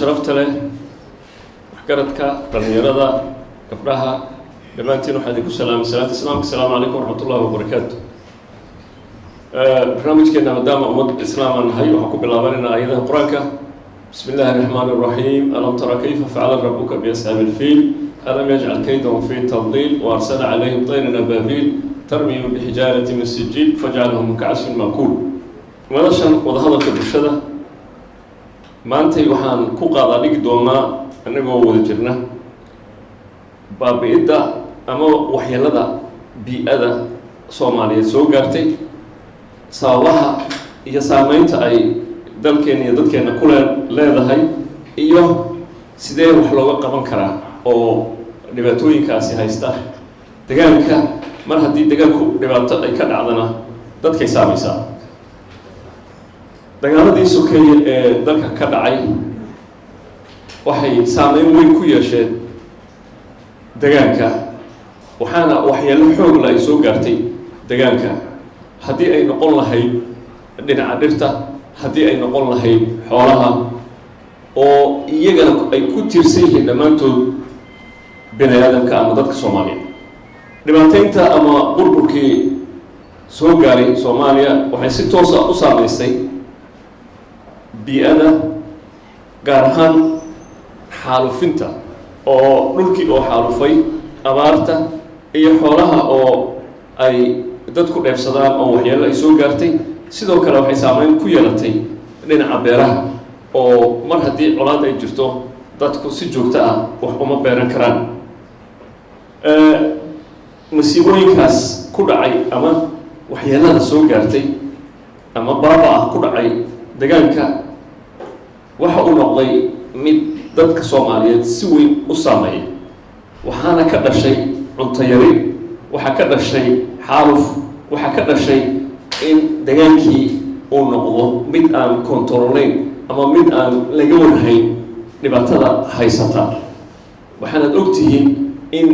Sharafta leh, waxgaradka, dhallinyarada, gabdhaha, dhammaantiin waxaan idinku salaamay salaanta Islaamka. Asalaamu calaykum waraxmat ullahi wabarakaatu. Barnaamijkeena, maadaama ummad Islaam aan nahay, waxaan ku bilaabanayna aayadaha Qur-aanka. Bismi illahi raxmaan raxiim. Alam tara kayfa facala rabuka biasxaabi ilfiil, alam yajcal kaydahum fi tadliil, waarsala calayhim tayran ababiil tarmihim bixijaarati min sijiil fajcalahum kacasfin maakuul. Madashan wadahadalka bulshada maantay waxaan ku qaadaa dhigi doonaa, annagoo wada jirna, baabi-idda ama waxyeelada bii-ada Soomaaliyeed soo gaartay, sababaha iyo saameynta ay dalkeena iyo dadkeena ku leedahay, iyo sidee wax looga qaban karaa oo dhibaatooyinkaasi haysta degaanka. Mar haddii degaanku dhibaato ay ka dhacdana, dadkay saamaysaa. Dagaaladii sokeeye ee dalka ka dhacay waxay saameyn weyn ku yeesheen degaanka, waxaana waxyeelo xoogla ay soo gaartay degaanka, haddii ay noqon lahayd dhinaca dhirta, haddii ay noqon lahayd xoolaha, oo iyagana ay ku tiirsan yihiin dhammaantood bini aadamka ama dadka Soomaaliyeed. Dhibaateynta ama burburkii soo gaaray Soomaaliya waxay si toosa u saameysay bii-ada, gaar ahaan xaalufinta oo dhulkii oo xaalufay, abaarta iyo xoolaha oo ay dadku dheefsadaan oo waxyeelo ay soo gaartay. Sidoo kale waxay saameyn ku yeelatay dhinaca beeraha, oo mar haddii colaad ay jirto, dadku si joogto ah wax uma beeran karaan. Masiibooyinkaas ku dhacay ama waxyeelada soo gaartay ama baaba ah ku dhacay degaanka waxa uu noqday mid dadka Soomaaliyeed si weyn u saameeya, waxaana ka dhashay cunto yari, waxaa ka dhashay xaaluf, waxaa ka dhashay in degaankii uu noqdo mid aan kontaroleyn ama mid aan laga warhayn dhibaatada haysata. Waxaanaad ogtihiin in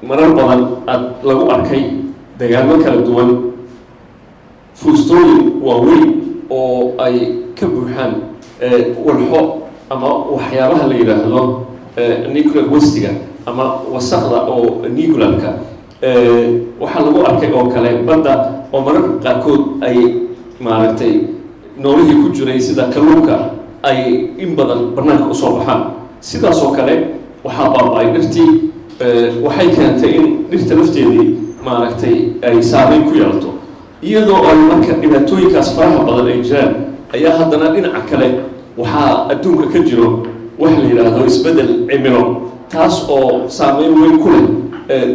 marar badan aad lagu arkay degaano kala duwan fuustooyin waaweyn oo ay ka buuxaan walxo ama waxyaabaha la yidhaahdo nuclear waste-iga ama wasaqda oo nuclearka. Waxaa lagu arkay oo kale badda, oo mararka qaarkood ay maaragtay noolihii ku jiray sida kalluunka ay in badan banaanka usoo baxaan. Sidaas oo kale waxaa baaba-ay dhirtii. Waxay keentay in dhirta lafteedii maaragtay ay saameyn ku yeelato. Iyadoo ay marka dhibaatooyinkaas faraha badan ay jiraan, ayaa haddana dhinaca kale waxaa adduunka ka jiro wax la yidhaahdo isbeddel cimilo, taas oo saameyn weyn ku leh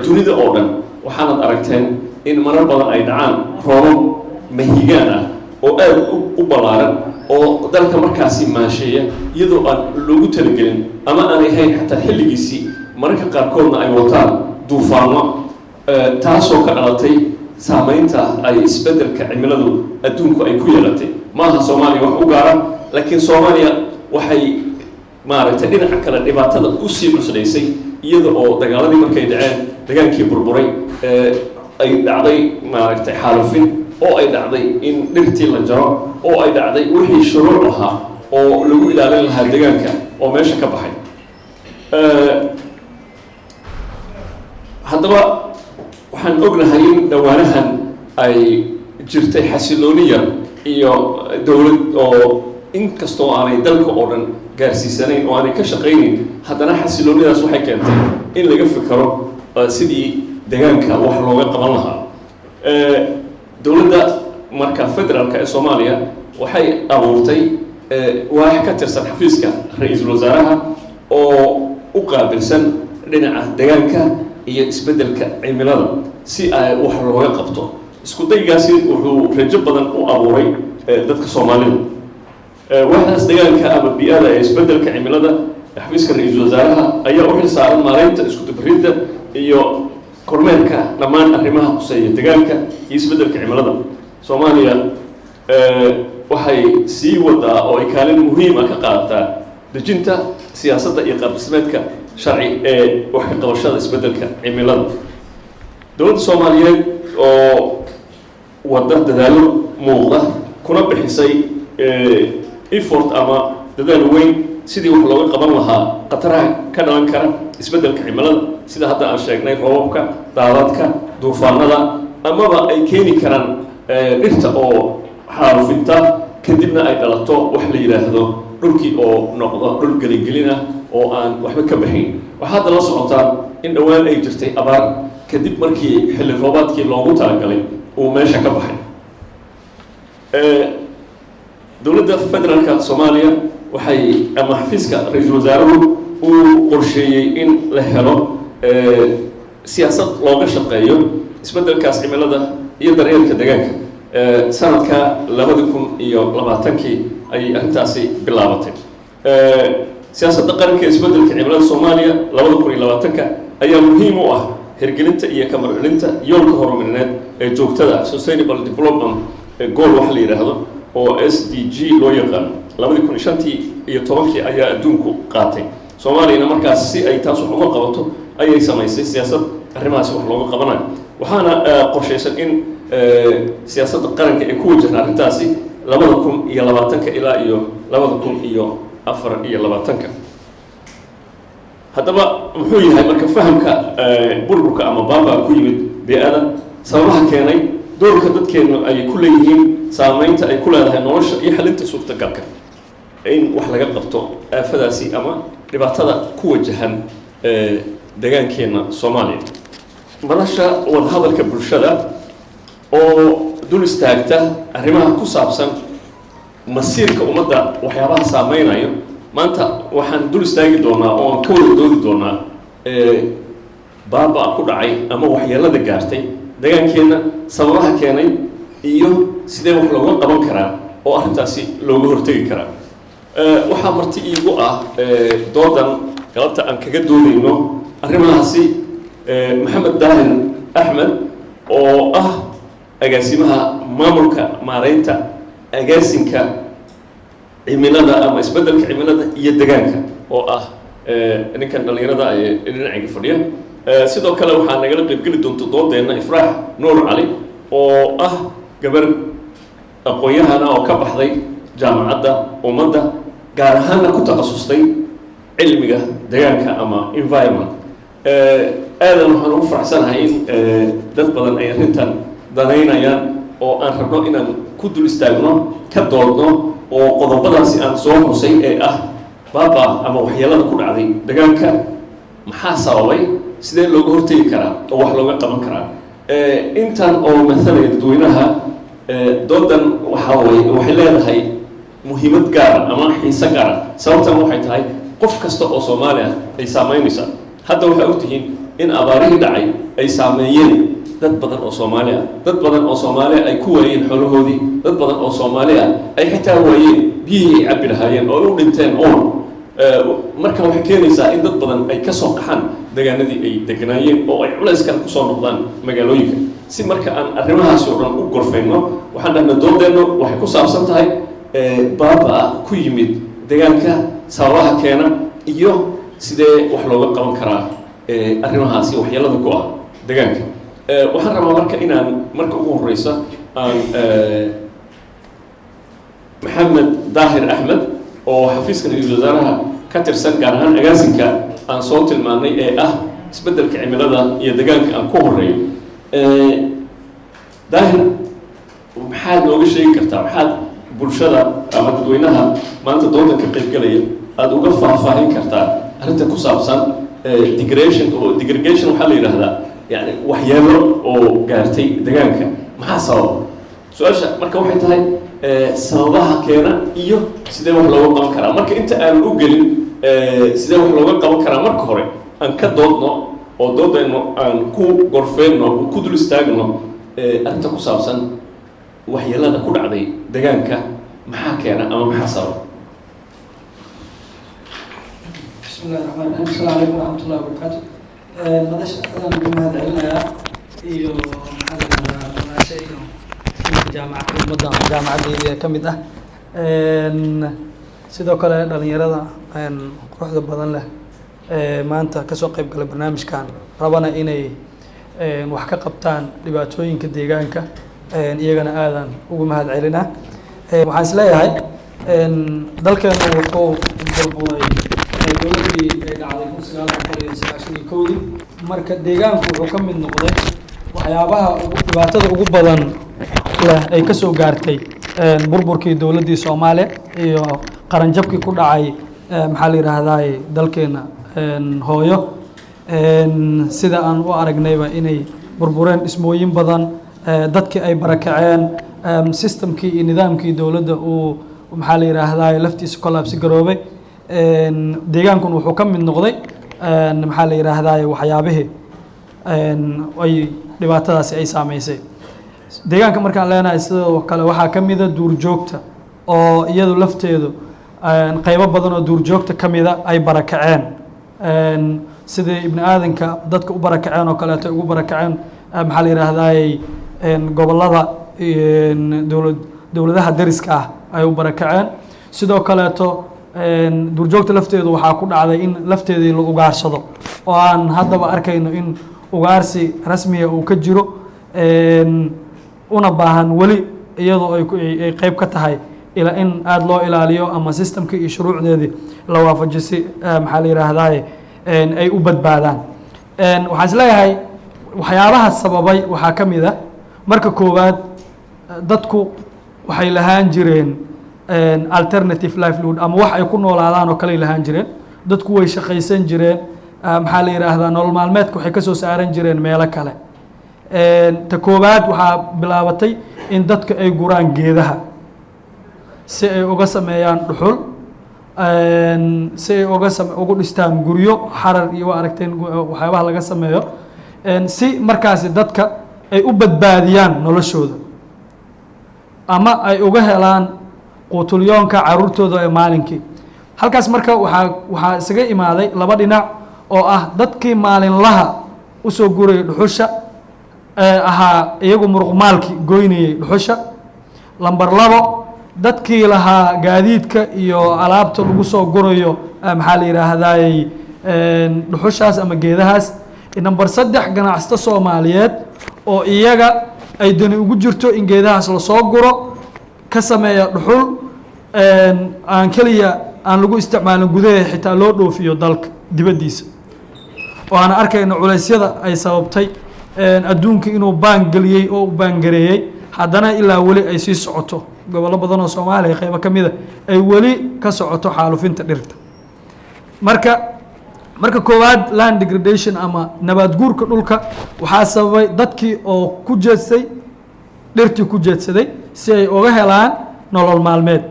dunida oo dhan. Waxaanad aragteen in marar badan ay dhacaan roobab mahigaan ah oo aada u ballaaran oo dalka markaasi maasheeya, iyadoo aan loogu talagelin ama aanay hayn xataa xilligiisii, mararka qaarkoodna ay wataan duufaano, taasoo ka dhalatay saameynta ay isbeddelka cimiladu adduunku ay ku yeelatay. Maaha Soomaaliya wax u gaara, laakiin Soomaaliya waxay maaragtay dhinaca kale dhibaatada usii cuslaysay, iyada oo dagaaladii markay dhaceen dagaankii burburay, ay dhacday maaragtay xaalufin, oo ay dhacday in dhirtii la jaro, oo ay dhacday wixii shuruuc ahaa oo lagu ilaalin lahaa degaanka oo meesha ka baxay. Haddaba waxaan ognahay in dhowaanahan ay jirtay xasilooni yar iyo dowlad oo inkastoo aanay dalka oo dhan gaarsiisanayn oo aanay ka shaqaynayn, haddana xasiloonidaas waxay keentay in laga fikero sidii degaanka wax looga qaban lahaa. Dowladda marka federaalka ee Soomaaliya waxay abuurtay waax ka tirsan xafiiska ra-iisul wasaaraha oo u qaabilsan dhinaca degaanka iyo isbeddelka cimilada si ay wax looga qabto. Isku daygaasi wuxuu rajo badan u abuuray dadka Soomaalida. Waaxdaas degaanka ama bii-ada ee isbeddelka cimilada xafiiska ra-iisul wasaaraha ayaa u xil saaran maareynta, isku dubridda iyo kormeerka dhammaan arrimaha quseeya degaanka iyo isbeddelka cimilada. Soomaaliya waxay sii wadaa oo ay kaalin muhiim ah ka qaadataa dejinta siyaasadda iyo qaab dhismeedka sharci ee wax ka qabashada isbeddelka cimilada. Dowladda Soomaaliyeed oo wadda dadaallo muuqda kuna bixisay effort ama dadaal weyn. Sidii wax looga qaban lahaa khataraha ka dhalan kara isbeddelka cimilada, sida hadda aan sheegnay, roobabka, daadadka, duufaanada, amaba ay keeni karaan dhirta oo xaalufinta, kadibna ay dhalato wax la yidhaahdo dhulkii oo noqdo dhul gelingelin ah oo aan waxba ka baxayn. Waxaa hadda la socotaa in dhowaan ay jirtay abaar kadib markii xilli roobaadkii loogu talagalay uu meesha ka baxay. Dowladda federaalka Soomaaliya waxay ama xafiiska ra-iisul wasaaruhu uu qorsheeyey in la helo siyaasad looga shaqeeyo isbeddelkaas cimilada iyo daryeelka deegaanka. Sanadka 2020-kii ayay arrintaasi bilaabatay. Siyaasadda qaranka ee isbeddelka cimilada Soomaaliya 2020-ka ayaa muhiim u ah hirgelinta iyo kamar celinta yoolka horumarineed ee joogtada, Sustainable Development Goal waxa la yidhaahdo oo SDG loo yaqaano. 2005-tii iyo 10-kii ayaa adduunku qaatay. Soomaaliyana markaas si ay taas wax uga qabato ayay samaysay siyaasad arrimahaasi wax looga qabanayo. Waxaana qorshaysan in siyaasadda qaranka ee ku wajahan arrintaasi 2020-ka ilaa iyo 2024-ka. Haddaba muxuu yahay marka fahamka burburka ama baabaa ku yimid bee-ada, sababaha keenay, doorka dadkeennu ay ku leeyihiin, saameynta ay ku leedahay nolosha iyo xalinta suurtagalka in wax laga qabto aafadaasi ama dhibaatada ku wajahan deegaankeenna Soomaaliya? Madasha wadahadalka bulshada oo dul istaagta arrimaha ku saabsan masiirka ummadda, waxyaabaha saameynayo, maanta waxaan dul istaagi doonaa oo aan ka wada doodi doonaa baaba ku dhacay ama waxyeelada gaartay deegaankeenna, sababaha keenay iyo sidee wax looga qaban karaa oo arrintaasi looga hortegi karaa. Waxaa marti iigu ah doodan galabta aan kaga doodayno arrimahaasi Maxamed Daahir Axmed oo ah agaasimaha maamulka maareynta agaasinka cimilada ama isbeddelka cimilada iyo degaanka, oo ah ninkan dhallinyarada ee dhinacayga fadhiya. Sidoo kale waxaa nagala qaybgeli doonta doodeenna Ifraax Nuur Cali oo ah gabar aqoon-yahana oo ka baxday Jaamacadda Ummadda, gaar ahaanna ku takhasustay cilmiga degaanka ama environment. Aadan waxaan ugu faraxsanahay in dad badan ay arrintan danaynayaan oo aan rabno inaan ku dul istaagno, ka doodno oo qodobadaasi aan soo xusay ee ah baaba ama waxyeelada ku dhacday degaanka, maxaa sababay, sidee looga hortegi karaa oo wax looga qaban karaa. Intan oo mathalaya dadweynaha, doodan waxaa waye waxay leedahay muhiimad gaara ama xiise gaara. Sababtan waxay tahay qof kasta oo Soomaali ah ay saameynaysaa. Hadda waxay ogtihiin in abaarihii dhacay ay saameeyeen dad badan oo Soomaali ah, dad badan oo Soomaali ay ku waayeen xoolahoodii, dad badan oo Soomaali ah ay xitaa waayeen biyihii ay cabbi lahaayeen oo ay u dhinteen oon. Marka waxay keenaysaa in dad badan ay ka soo qaxaan deegaanadii ay deganaayeen oo ay culays kale kusoo noqdaan magaalooyinka. Si marka aan arrimahaasi oo dhan u gorfayno, waxaan dhahnay doodeenno waxay ku saabsan tahay baaba ku yimid deegaanka, sababaha keena iyo sidee wax looga qaban karaa arrimahaasi waxyeelada ku ah deegaanka. Waxaan rabaa marka inaan marka ugu horeysa aan Maxamed Daahir Axmed oo xafiiska ra-iisul wasaaraha ka tirsan, gaar ahaan agaasinka aan soo tilmaanay ee ah isbeddelka cimilada iyo deegaanka, aan ku horeeyo. Daahir, maxaad nooga sheegi kartaa, maxaad bulshada ama dadweynaha maanta doodan ka qaybgalaya aada uga faahfaahin kartaa arrinta ku saabsan degradation oo degradation waxaa la yidhaahdaa, yani waxyeelo oo gaartay deegaanka, maxaa sababa? Su-aasha marka waxay tahay sababaha keena iyo sidee wax looga qaban karaa. Marka inta aanan u gelin sidee wax looga qaban karaa, marka hore aan ka doodno oo doodayno aan ku gorfeyno oo ku dul istaagno arrinta ku saabsan waxyeelada ku dhacday deegaanka, maxaa keena ama maxaa sababa? Bismi illahi raxmaan raxiim. Asalaamu calaykum waraxmat ullahi wabarakaatu. Madasha adaan ugu mahad celinayaa iyo maxaa la yidhahdaa walaasha iyo Jaamacadda Ummadda, jaamacaddeydii ka mid ah, sidoo kale dhalinyarada quruxda badan leh ee maanta kasoo qayb galay barnaamijkan, rabana inay wax ka qabtaan dhibaatooyinka deegaanka, iyagana aadan ugu mahad celinaa. Waxaan is leeyahay dalkeenu wuxuu Burburay dowladdii ay dhacday 1991-dii. Marka deegaanku wuxuu ka mid noqday waxyaabaha ugu dhibaatada ugu badan leh ay ka soo gaartay burburkii dowladdii Soomaaliya iyo qaranjabkii ku dhacay, maxaa la yidhaahdaa, dalkeena hooyo. Sida aan u aragnayba inay burbureen dhismooyin badan, dadkii ay barakaceen, systemkii iyo nidaamkii dowladda uu, maxaa la yidhaahdaa, laftiisa collapse garoobay. Deegaankun wuxuu ka mid noqday, maxaa la yidhaahdaa, waxyaabihii ay dhibaatadaasi ay saameysay. Deegaanka markaan leenahay, sidoo kale waxaa ka mida duurjoogta oo iyadu lafteedu qaybo badan oo duurjoogta ka mida ay barakaceen, sidii ibni aadanka dadka u barakaceen oo kaleeto ay ugu barakaceen, maxaa la yidhaahdaay, gobollada dowladaha dariska ah ay u barakaceen. Sidoo kaleeto duurjoogta lafteedu waxaa ku dhacday in lafteedii la ugaarsado, oo aan haddaba arkayno in ugaarsi rasmiya uu ka jiro, una baahan weli iyadoo ay qeyb ka tahay ila in aada loo ilaaliyo ama systemkii iyo shuruucdeedii la waafajiyo si, maxaa la yidhaahdaay, ay u badbaadaan. Waxaan is leeyahay waxyaabaha sababay waxaa ka mid a, marka koowaad, dadku waxay lahaan jireen alternative livelihood ama wax ay ku noolaadaan oo kale ay lahaan jireen. Dadku way shaqaysan jireen, maxaa la yidhaahdaa, nolol maalmeedka waxay kasoo saaran jireen meelo kale. Ta koowaad, waxaa bilaabatay in dadka ay guraan geedaha si ay uga sameeyaan dhuxul, si ay uga ugu dhistaan guryo, xarar iyo waa aragteen waxyaabaha laga sameeyo, si markaasi dadka ay u badbaadiyaan noloshooda ama ay uga helaan quutulyoonka caruurtooda ee maalinkii. Halkaas marka waxaa isaga imaaday laba dhinac oo ah dadkii maalinlaha usoo gurayay dhuxusha ee ahaa iyagu muruqmaalkii goynayay dhuxusha. Lambar labo, dadkii lahaa gaadiidka iyo alaabta lagu soo gurayo, maxaa la yidhaahdaay, dhuxushaas ama geedahaas. Number saddex, ganacsato Soomaaliyeed oo iyaga ay dani ugu jirto in geedahaas lasoo guro, ka sameeya dhuxul aan keliya aan lagu isticmaalin gudaha, xitaa loo dhoofiyo dalka dibaddiisa, oo aan arkayno culeysyada ay sababtay adduunka inuu ban geliyey oo u ban gareeyey, haddana ilaa weli ay sii socoto, gobollo badan oo Soomaaliya qeybo ka mida ay weli ka socoto xaalufinta dhirta. Marka koowaad, land degradation ama nabaad guurka dhulka waxaa sababay dadkii oo ku jeedsaday dhirtii, ku jeedsaday si ay uga helaan nolol maalmeed.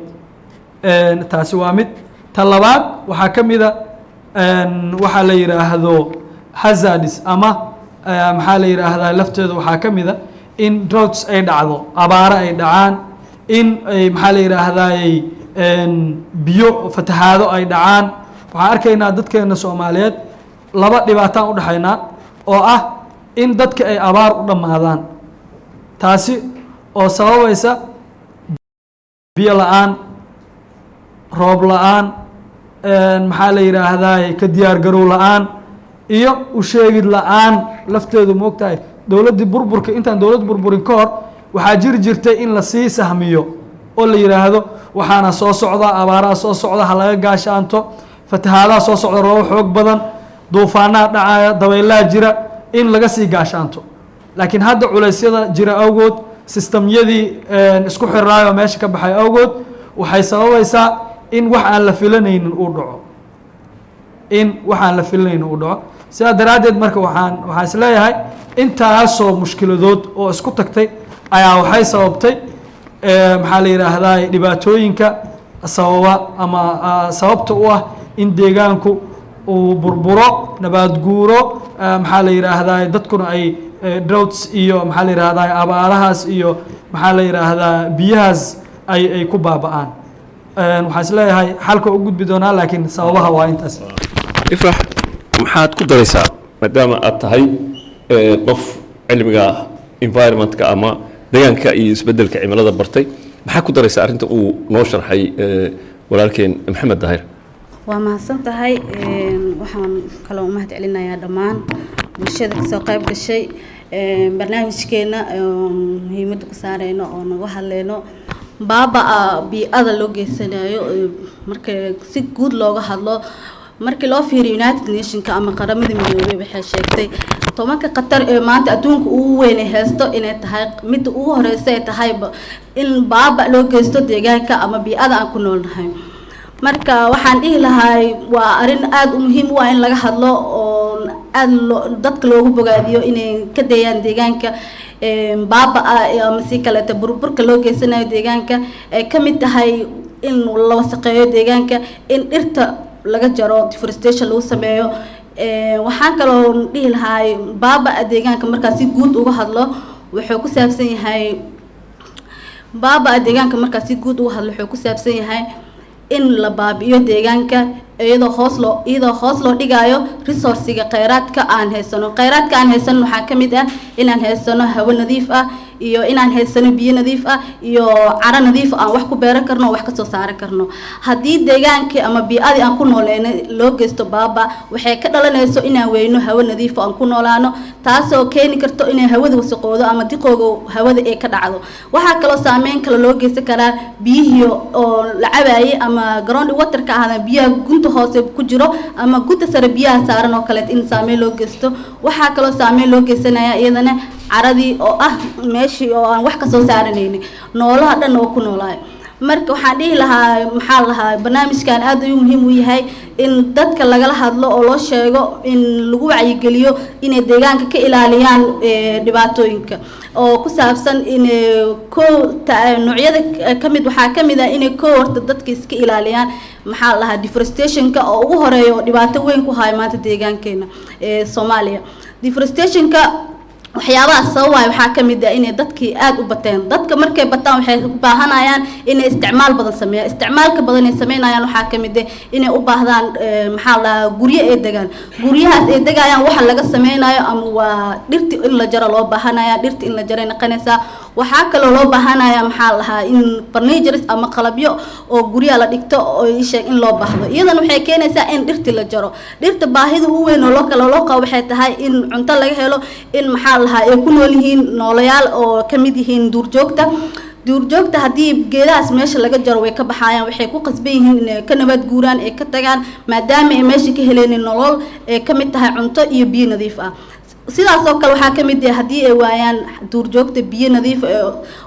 Taasi waa mid. Ta labaad, waxaa ka mida waxaa la yidhaahdo hazards ama, maxaa la yidhaahdaa, lafteeda waxaa ka mida in droughts ay dhacdo, abaaro ay dhacaan, in ay, maxaa la yidhaahdaay, biyo fatahaado ay dhacaan. Waxaan arkaynaa dadkeena Soomaaliyeed laba dhibaataan udhexaynaa oo ah in dadka ay abaar u dhammaadaan, taasi oo sababaysa biyo la-aan, roob la-aan, maxaa la yidhaahdaa, ka diyaar garow la-aan iyo u sheegid la-aan lafteedu. Moogtahay, dowladdii burburka, intaan dowlad burburin ka hor, waxaa jiri jirtay in lasii sahmiyo oo la yidhaahdo waxaana soo socda abaaraha soo socda, ha laga gaashaanto, fatahaadaha soo socda, roobo xoog badan, duufaanaha dhacaya, dabaylaha jira, in laga sii gaashaanto. Laakiin hadda culeysyada jira awgood, systemyadii isku xiraayo meesha ka baxay awgood, waxay sababaysaa in wax aan la filanaynin uu dhaco, in wax aan la filanaynin uu dhaco. Sidaa daraaddeed marka waxaan is leeyahay intaasoo mushkiladood oo isku tagtay ayaa waxay sababtay, maxaa la yidhaahdaa, dhibaatooyinka sababa ama sababta u ah in deegaanku uu burburo, nabaad guuro, maxaa la yidhaahdaa, dadkuna ay droughts iyo, maxaa la yidhahdaa, abaarahaas iyo, maxaa la yidhaahdaa, biyahaas ay ku baaba'aan. Waxaan is leeyahay xalka u gudbi doonaa, laakiin sababaha waa intaas. Ifrax, maxaad ku daraysaa maadaama aad tahay qof cilmiga environmentka ama deegaanka iyo isbeddelka cimilada bartay? Maxaa ku daraysaa arrinta uu noo sharxay walaalkeen Maxamed Daahir? Waa mahadsan tahay. Waxaan kaloo u mahad celinayaa dhammaan bulshada kasoo qayb gashay barnaamijkeena, muhiimadda ku saareyno oo naga hadleyno. Baaba-a bii-ada loo geysanayo, marka si guud looga hadlo, markii loo fiiriyo United Nationka ama Qaramada Midoobay, waxay sheegtay 10-ka khatar ee maanta adduunka ugu weyn ay haysto inay tahay midda ugu horeysa ay tahay in baaba loo geysto deegaanka ama bii-ada aan ku noolnahay. Marka waxaan dhihi lahay waa arrin aada u muhiim u ah in laga hadlo oo aada loo dadka loogu bogaadiyo inay ka dayaan deegaanka baaba-a ama si kaleeta burburka loo geysanayo deegaanka, ay ka mid tahay in la wasaqeeyo deegaanka, in dhirta laga jaro, deforestation lagu sameeyo. Waxaan kaloo dhihi lahay baaba-a deegaanka markaa si guud uga hadlo wuxuu ku saabsan yahay, baaba-a deegaanka markaa si guud uga hadlo wuxuu ku saabsan yahay in la baabi'iyo deegaanka iyadoo hoos loo dhigaayo resourcega, kheyraadka aan haysano. Kheyraadka aan haysano waxaa ka mid ah inaan haysano hawo nadiif ah iyo inaan haysano biyo nadiif ah iyo caro nadiif ah aan wax ku beeran karno oo wax kasoo saaran karno. Haddii deegaankii ama bii-adii aan ku nooleynay loo geysto baaba, waxay ka dhalanayso inaan weyno hawo nadiif oo aan ku noolaano, taasoo keeni karto inay hawada wasaqoodo ama diqooga hawada ay ka dhacdo. Waxaa kaloo saameyn kale loo geysan karaa biyihii oo la cabaayay ama ground water ka ahaada, biyaha gunta hoose ku jiro ama gunta sare biyaha saaran oo kaleet in saameyn loo geysto. Waxaa kaloo saameyn loo geysanaya iyadana caradii oo ah meeshii oo aan wax kasoo saaranaynin, noolaha dhan oo ku noolaayo. Marka waxaan dhihi lahaa, maxaa lahaa, barnaamijkan aad ayuu muhiim u yahay in dadka lagala hadlo oo loo sheego, in lagu wacyigeliyo inay deegaanka ka ilaaliyaan dhibaatooyinka oo ku saabsan in ko noocyada kamid. Waxaa kamid ah inay ko horta dadka iska ilaaliyaan, maxaa lahaa, deforestationka oo ugu horeeya oo dhibaato weyn ku hayo maanta deegaankeena ee Soomaaliya. Deforestationka waxyaabaha sababaya waxaa ka mid ah inay dadkii aada u bateen. Dadka markay bataan waxay u baahanayaan inay isticmaal badan sameeyaan. Isticmaalka badan ay sameynayaan waxaa ka mid ah inay u baahdaan, maxaa la dhahaa, guryo ay degaan. Guryahaas ay degayaan waxa laga sameynayo ama waa dhirti in la jaro loo baahanaya, dhirti in la jaray noqonaysaa. Waxaa kaloo loo baahanaya, maxaa la dhahaa, in furnitures ama qalabyo oo guryaha la dhigto oo isheeg in loo baahdo. Iyadana waxay keenaysaa in dhirti la jaro. Dhirta baahida ugu weyn oo loo kale loo qabo waxay tahay in cunto laga helo, in, maxaa la dhahaa, ay ku nool yihiin noolayaal oo ka mid yihiin duurjoogta. Duurjoogta haddii geedahaas meesha laga jaro way ka baxayaan, waxay ku qasban yihiin inay ka nabaad guuraan, ay ka tagaan, maadaama ay meesha ka heleynin nolol ay ka mid tahay cunto iyo biyo nadiif ah. Sidaas oo kale waxaa ka mid ah haddii ay waayaan duurjoogta biyo nadiif,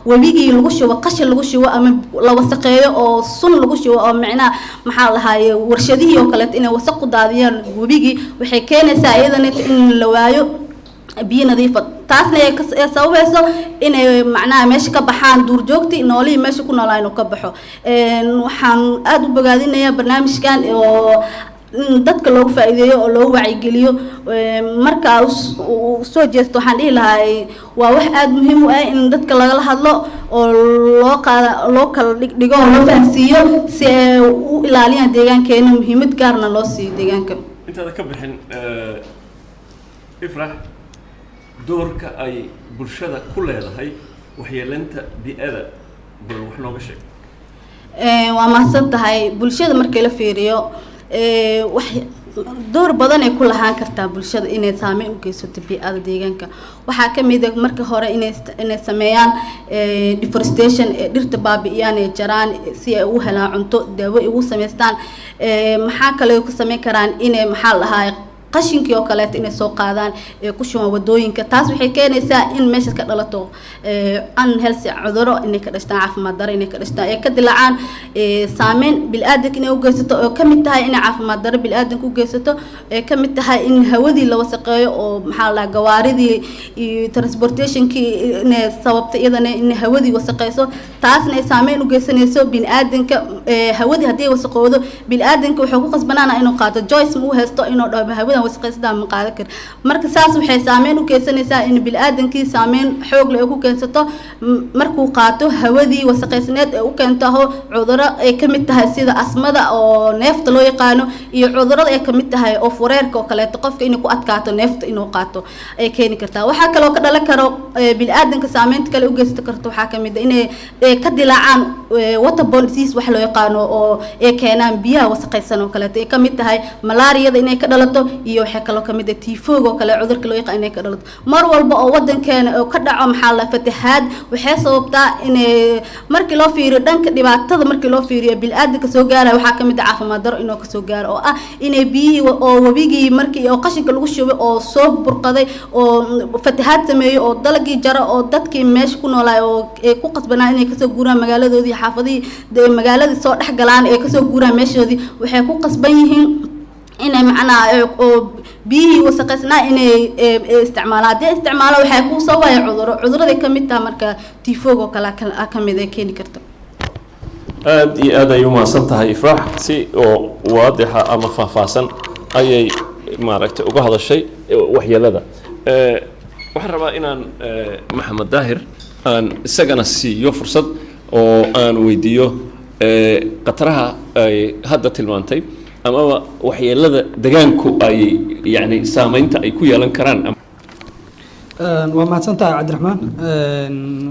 webigii lagu shubo qashin lagu shubo ama la wasaqeeyo oo sun lagu shubo, oo micnaha, maxaa la dhahaaye, warshadihii oo kaleeto inay wasaq ku daadiyaan webigii, waxay keenaysaa iyadana in la waayo biyo nadiifa. Taasna ay sababayso inay macnaha meesha ka baxaan duurjoogtii, noolihii meesha ku noolaa inuu ka baxo. Waxaan aada u bogaadinayaa barnaamijkan oo in dadka loogu faa'iideeyo oo loogu wacyigeliyo. Marka uu soo jeesto, waxaan dhihi lahaa waa wax aada muhiim u ah in dadka lagala hadlo oo loo qaada, loo kala dhigdhigo oo loo fahansiiyo si ay u ilaaliyaan deegaankeena, muhiimad gaarna loo siiyo deegaanka. Intaada ka bixin, Ifrax, doorka ay bulshada ku leedahay waxyeeleynta bii'ada bal wax nooga sheeg. Waa mahadsan tahay. Bulshada markii la fiiriyo, wax door badan ay ku lahaan kartaa bulshada inay saameyn u geysato bii'ada deegaanka. Waxaa ka mid ah marka hore inay sameeyaan deforestation, ee dhirta baabi'iyaan, ee jaraan si ay u helaan cunto, daawo ay ugu samaystaan. Maxaa kale ku sameyn karaan? Inay, maxaa la dhahaa, qashinkii oo kaleeto inay soo qaadaan ee ku shubaan wadooyinka. Taas waxay keenaysaa in meesha ka dhalato unhealthy, cuduro inay ka dhashtaan, caafimaad darro inay ka dhashtaan, ee ka dilaacaan, saameyn bini'aadanka inay u geysato, oo ka mid tahay inay caafimaad darro bini'aadanka u geysato, ee ka mid tahay in hawadii la wasaqeeyo oo, maxaa la dhahaa, gawaaridii iyo transportationkii inay sababto iyadana in hawadii wasaqeyso. Taasna ay saameyn u geysanayso bini'aadanka. Hawadii haddii wasaqoodo, bini'aadanka wuxuu ku qasbanaana inuu qaato choice ma u haysto inuu dhaho hawadan wasaqeysadaa ma qaadan kari. Marka saas waxay saameyn u keensanaysaa in bini'aadankii saameyn xoog leh ay ku keensato markuu qaato hawadii wasaqeysneed, ee u keento cudurro ay ka mid tahay sida asmada oo neefta loo yaqaano iyo cudurrada ay ka mid tahay oo fureerka oo kaleeto, qofka inay ku adkaato neefta inuu qaato ay keeni kartaa. Waxaa kaloo ka dhalan karo bini'aadanka saameynta kale u geysan karto waxaa ka mid ah inay ka dilaacaan Waterborne disease wax loo yaqaano oo ay keenaan biyaha wasaqaysan oo kaleeto, ay kamid tahay malaariyada inay ka dhalato, iyo waxay kaloo kamid ah tiifooga oo kale, cudurka loo yaqaan, inay ka dhalato. Mar walba oo wadankeena oo ka dhaco, maxaa la, fatahaad, waxay sababtaa inay, markii loo fiiriyo dhanka dhibaatada, markii loo fiiriyo bini'aadamka soo gaaraya, waxaa kamid ah caafimaad daro inuu kasoo gaaro, oo ah inay biyihii oo webigii markii oo qashinka lagu shubay oo soo burqaday oo fatahaad sameeyey oo dalagii jaro oo dadkii meesha ku noolaay oo ay ku qasbanaa inay kasoo guuraan magaaladoodii, xaafadihii magaaladii soo dhex galaan, ay kasoo guuraan meeshoodii, waxay ku qasban yihiin inay macnaha oo biyihii wasaqaysnaa inay isticmaalaan. Haddii isticmaalaan, waxay ku sababaya cuduro. Cuduraday ka mid taha marka tifoog oo kale ka mid ay keeni karto. Aad iyo aad ay umahadsan tahay Ifraax. Si oo waadixa ama faahfaahsan ayay maaragtay uga hadashay waxyeelada. Waxaan rabaa inaan Maxamed Daahir aan isagana siiyo fursad oo aan weydiiyo khataraha ay hadda tilmaantay amaba waxyeelada degaanku ay, yani, saameynta ay ku yeelan karaan. Waa mahadsan tahay, Cabdiraxmaan.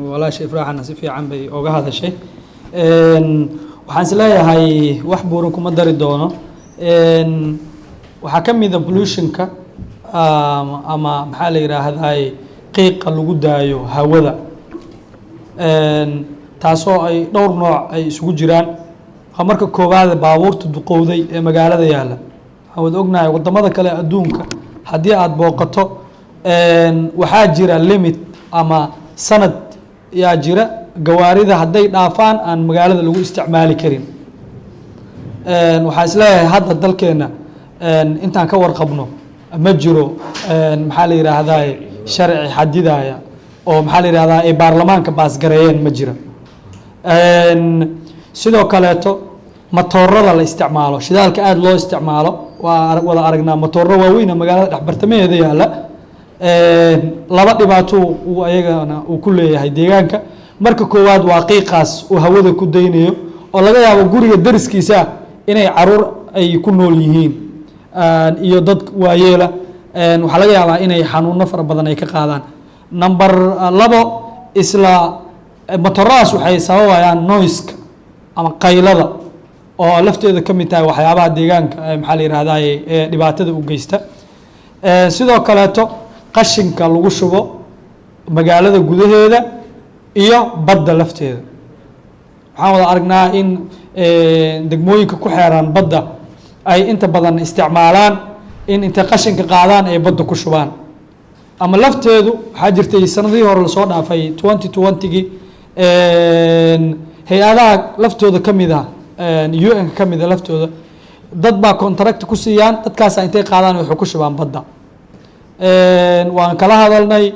Walaasha Ifraaxana si fiican bay oga hadashay. Waxaan is leeyahay wax buuran kuma dari doono. Waxaa ka mid a pollutionka ama maxaa la yidhaahdaay qiiqa lagu daayo hawada, taasoo ay dhowr nooc ay isugu jiraan. Waa marka koowaad baabuurta duqowday ee magaalada yaalla. Waxaan wada ognahay waddamada kale adduunka haddii aada booqato, waxaa jira limit ama sanad yaa jira gawaarida hadday dhaafaan aan magaalada lagu isticmaali karin. Waxaan is leeyahay hadda dalkeena intaan ka warqabno ma jiro, maxaa la yidhaahdaa, sharci xadidaya oo, maxaa la yidhahdaa, ay baarlamaanka baasgareeyeen ma jira. Sidoo kaleeto matoorada la isticmaalo, shidaalka aada loo isticmaalo, waa wada aragnaa matooro waaweyn oo magaalada dhexbartamaheeda yaalla. Laba dhibaato uu ayagana uu ku leeyahay deegaanka. Marka koowaad waa qiiqaas uu hawada ku daynayo oo laga yaabo guriga dariskiisa inay caruur ay ku nool yihiin iyo dad waayeela. Waxaa laga yaabaa inay xanuuno fara badan ay ka qaadaan. Number labo, isla motoradaas waxay sababayaan noiska ama qaylada oo lafteeda ka mid tahay waxyaabaha deegaanka, maxaa la yihahdaa, ee dhibaatada u geysta. Sidoo kaleeto qashinka lagu shubo magaalada gudaheeda iyo badda lafteeda, waxaan wada aragnaa in degmooyinka ku xeeran badda ay inta badan isticmaalaan in intay qashinka qaadaan ay badda ku shubaan. Ama lafteedu waxaa jirtay sanadihii hore lasoo dhaafay, 2020-gii, hay-adaha laftooda ka mid ah, UN ka mid a laftooda, dad baa contract ku siiyaan, dadkaasa intay qaadaan waxay ku shubaan badda. Waan kala hadalnay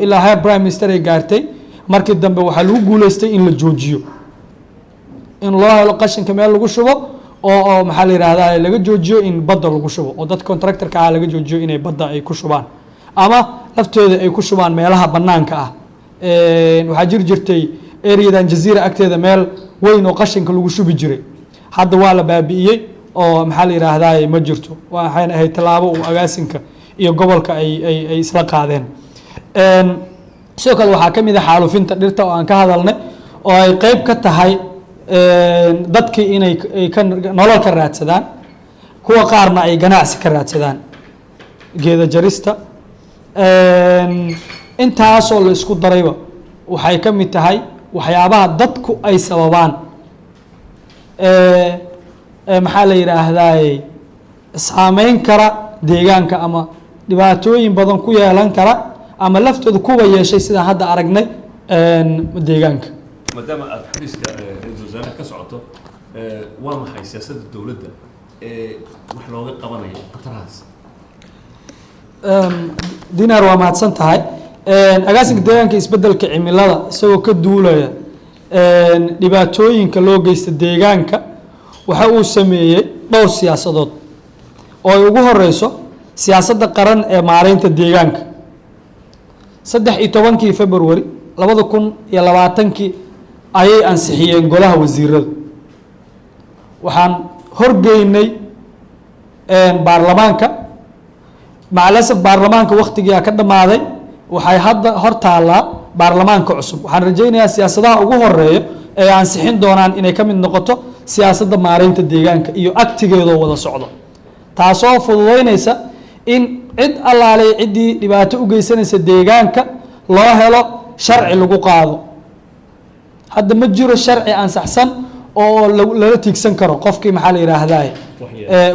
ilaa heer prime minister ay gaartay. Markii dambe waxaa lagu guuleystay in la joojiyo, in loo helo qashinka meel lagu shubo oo maxaa la yihahdaa, laga joojiyo in badda lagu shubo, oo dadka contractorka ah laga joojiyo inay badda ay ku shubaan ama laftooda ay ku shubaan meelaha banaanka ah. Waxaa jiri jirtay areadan Jaziira agteeda meel weyn oo qashinka lagu shubi jiray. Hadda waa la baabi'iyey oo, maxaa la yihahdaa, ma jirto. Waxayna ahayd tallaabo uu agaasinka iyo gobolka ay isla qaadeen. Sidoo kale waxaa ka mid ah xaalufinta dhirta oo aan ka hadalnay, oo ay qeyb ka tahay dadkii inay ay ka nolol ka raadsadaan, kuwa qaarna ay ganacsi ka raadsadaan geeda jarista. Intaasoo la isku darayba waxay ka mid tahay waxyaabaha dadku ay sababaan, maxaa la yidhaahdaay, saameyn kara deegaanka ama dhibaatooyin badan ku yeelan kara ama laftooda kuwa yeeshay, sidaan hadda aragnay, deegaanka. Maadaama aada xafiiska ra-iisul wasaaraha ka socoto, waa maxay siyaasadda dowladda ee wax looga qabanayo khatarahaas? Dinar, waa mahadsan tahay. Agaasinka deegaanka isbedelka cimilada, isagoo ka duulaya dhibaatooyinka loo geysta deegaanka, waxa uu sameeyey dhowr siyaasadood oo ay ugu horeyso siyaasadda qaran ee maareynta deegaanka. 13-kii February 2020-kii ayay ansixiyeen golaha wasiirada. Waxaan horgeynay baarlamaanka. Macalasaf, baarlamaanka waktigiia ka dhammaaday. Waxay hadda hor taallaa baarlamaanka cusub. Waxaan rajaynayaa siyaasadaha ugu horeeya ay ansixin doonaan inay ka mid noqoto siyaasadda maareynta deegaanka iyo actigeedoo wada socdo, taasoo fududeynaysa in cid allaalay ciddii dhibaato u geysanaysa deegaanka loo helo sharci lagu qaado. Hadda ma jiro sharci ansaxsan oo lala tiigsan karo qofkii, maxaa la yidhaahdaa,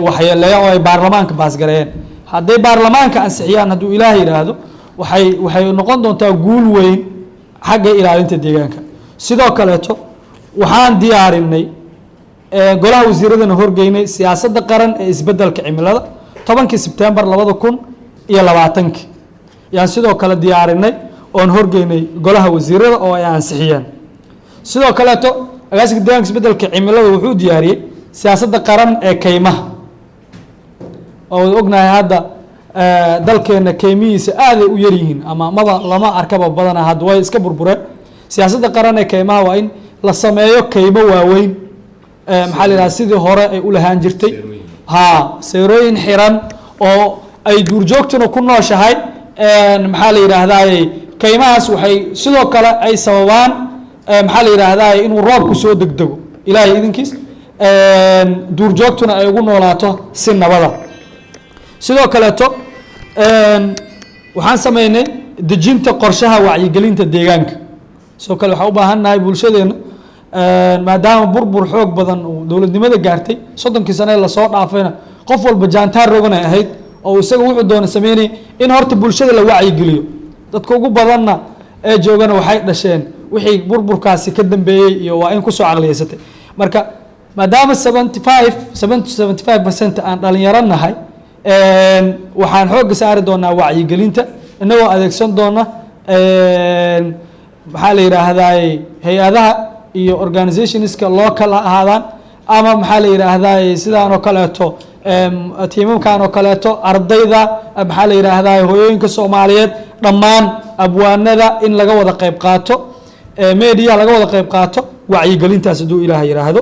waxyeeleeya oo ay baarlamaanka baasgareeyeen. Hadday baarlamaanka ansixiyaan, hadduu Ilaah yidhaahdo, waxay noqon doontaa guul weyn xagga ilaalinta deegaanka. Sidoo kaleeto waxaan diyaarinay, golaha wasiiradana horgeynay, siyaasadda qaran ee isbeddelka cimilada 10-kii Sebtembar 2020-kii yaan sidoo kale diyaarinay oon horgeynay golaha wasiirada oo ay ansixiyeen. Sidoo kaleeto agaasinka deegaanka isbeddelka cimilada wuxuu diyaariyey siyaasadda qaran ee kaymaha, oo ognahay hadda dalkeena kaymihiisa aaday u yaryihiin ama maba lama arkaba badana, hadda way iska burbureen. Siyaasadda qaran ee kaymaha waa in la sameeyo kaymo waaweyn, maxaa la yidhaha, sidii hore ay u lahaan jirtay, ha, seerooyin xiran oo ay duurjoogtuna ku nooshahay. Maxaa la yidhaahdaye, kaymahaas waxay sidoo kale ay sababaan, maxaa la yidhaahdaye, inuu roobku soo degdego, Ilaahay idinkiis, duurjoogtuna ay ugu noolaato si nabada. Sidoo kaleeto waxaan sameynay dejinta qorshaha wacyigelinta deegaanka. Sidoo kale waxaan u baahan nahay bulshadeena, maadaama burbur xoog badan uu dowladnimada gaartay 30-kii sane lasoo dhaafayna, qof walba jaantaar rogan ay ahayd oo isaga wuxuu doona sameynayay, in horta bulshada la wacyigeliyo. Dadka ugu badanna ee joogana waxay dhasheen wixii burburkaasi ka dambeeyey iyo waa in kusoo caqliyeysatay. Marka maadaama 75, 70 to 75% aan dhalinyaro nahay, waxaan xoogga saari doonaa wacyigelinta, inagoo adeegsan doona, maxaa la yidhaahdaye, hay-adaha iyo organizationska local ha ahaadaan ama, maxaa la yidhaahdaye, sidaan oo kaleeto tiimamkan oo kaleeto, ardayda, maxaa la yidhaahdaye, hooyooyinka Soomaaliyeed, dhammaan abwaanada, in laga wada qayb qaato, media laga wada qayb qaato wacyigelintaas, hadduu Ilaah yidhaahdo.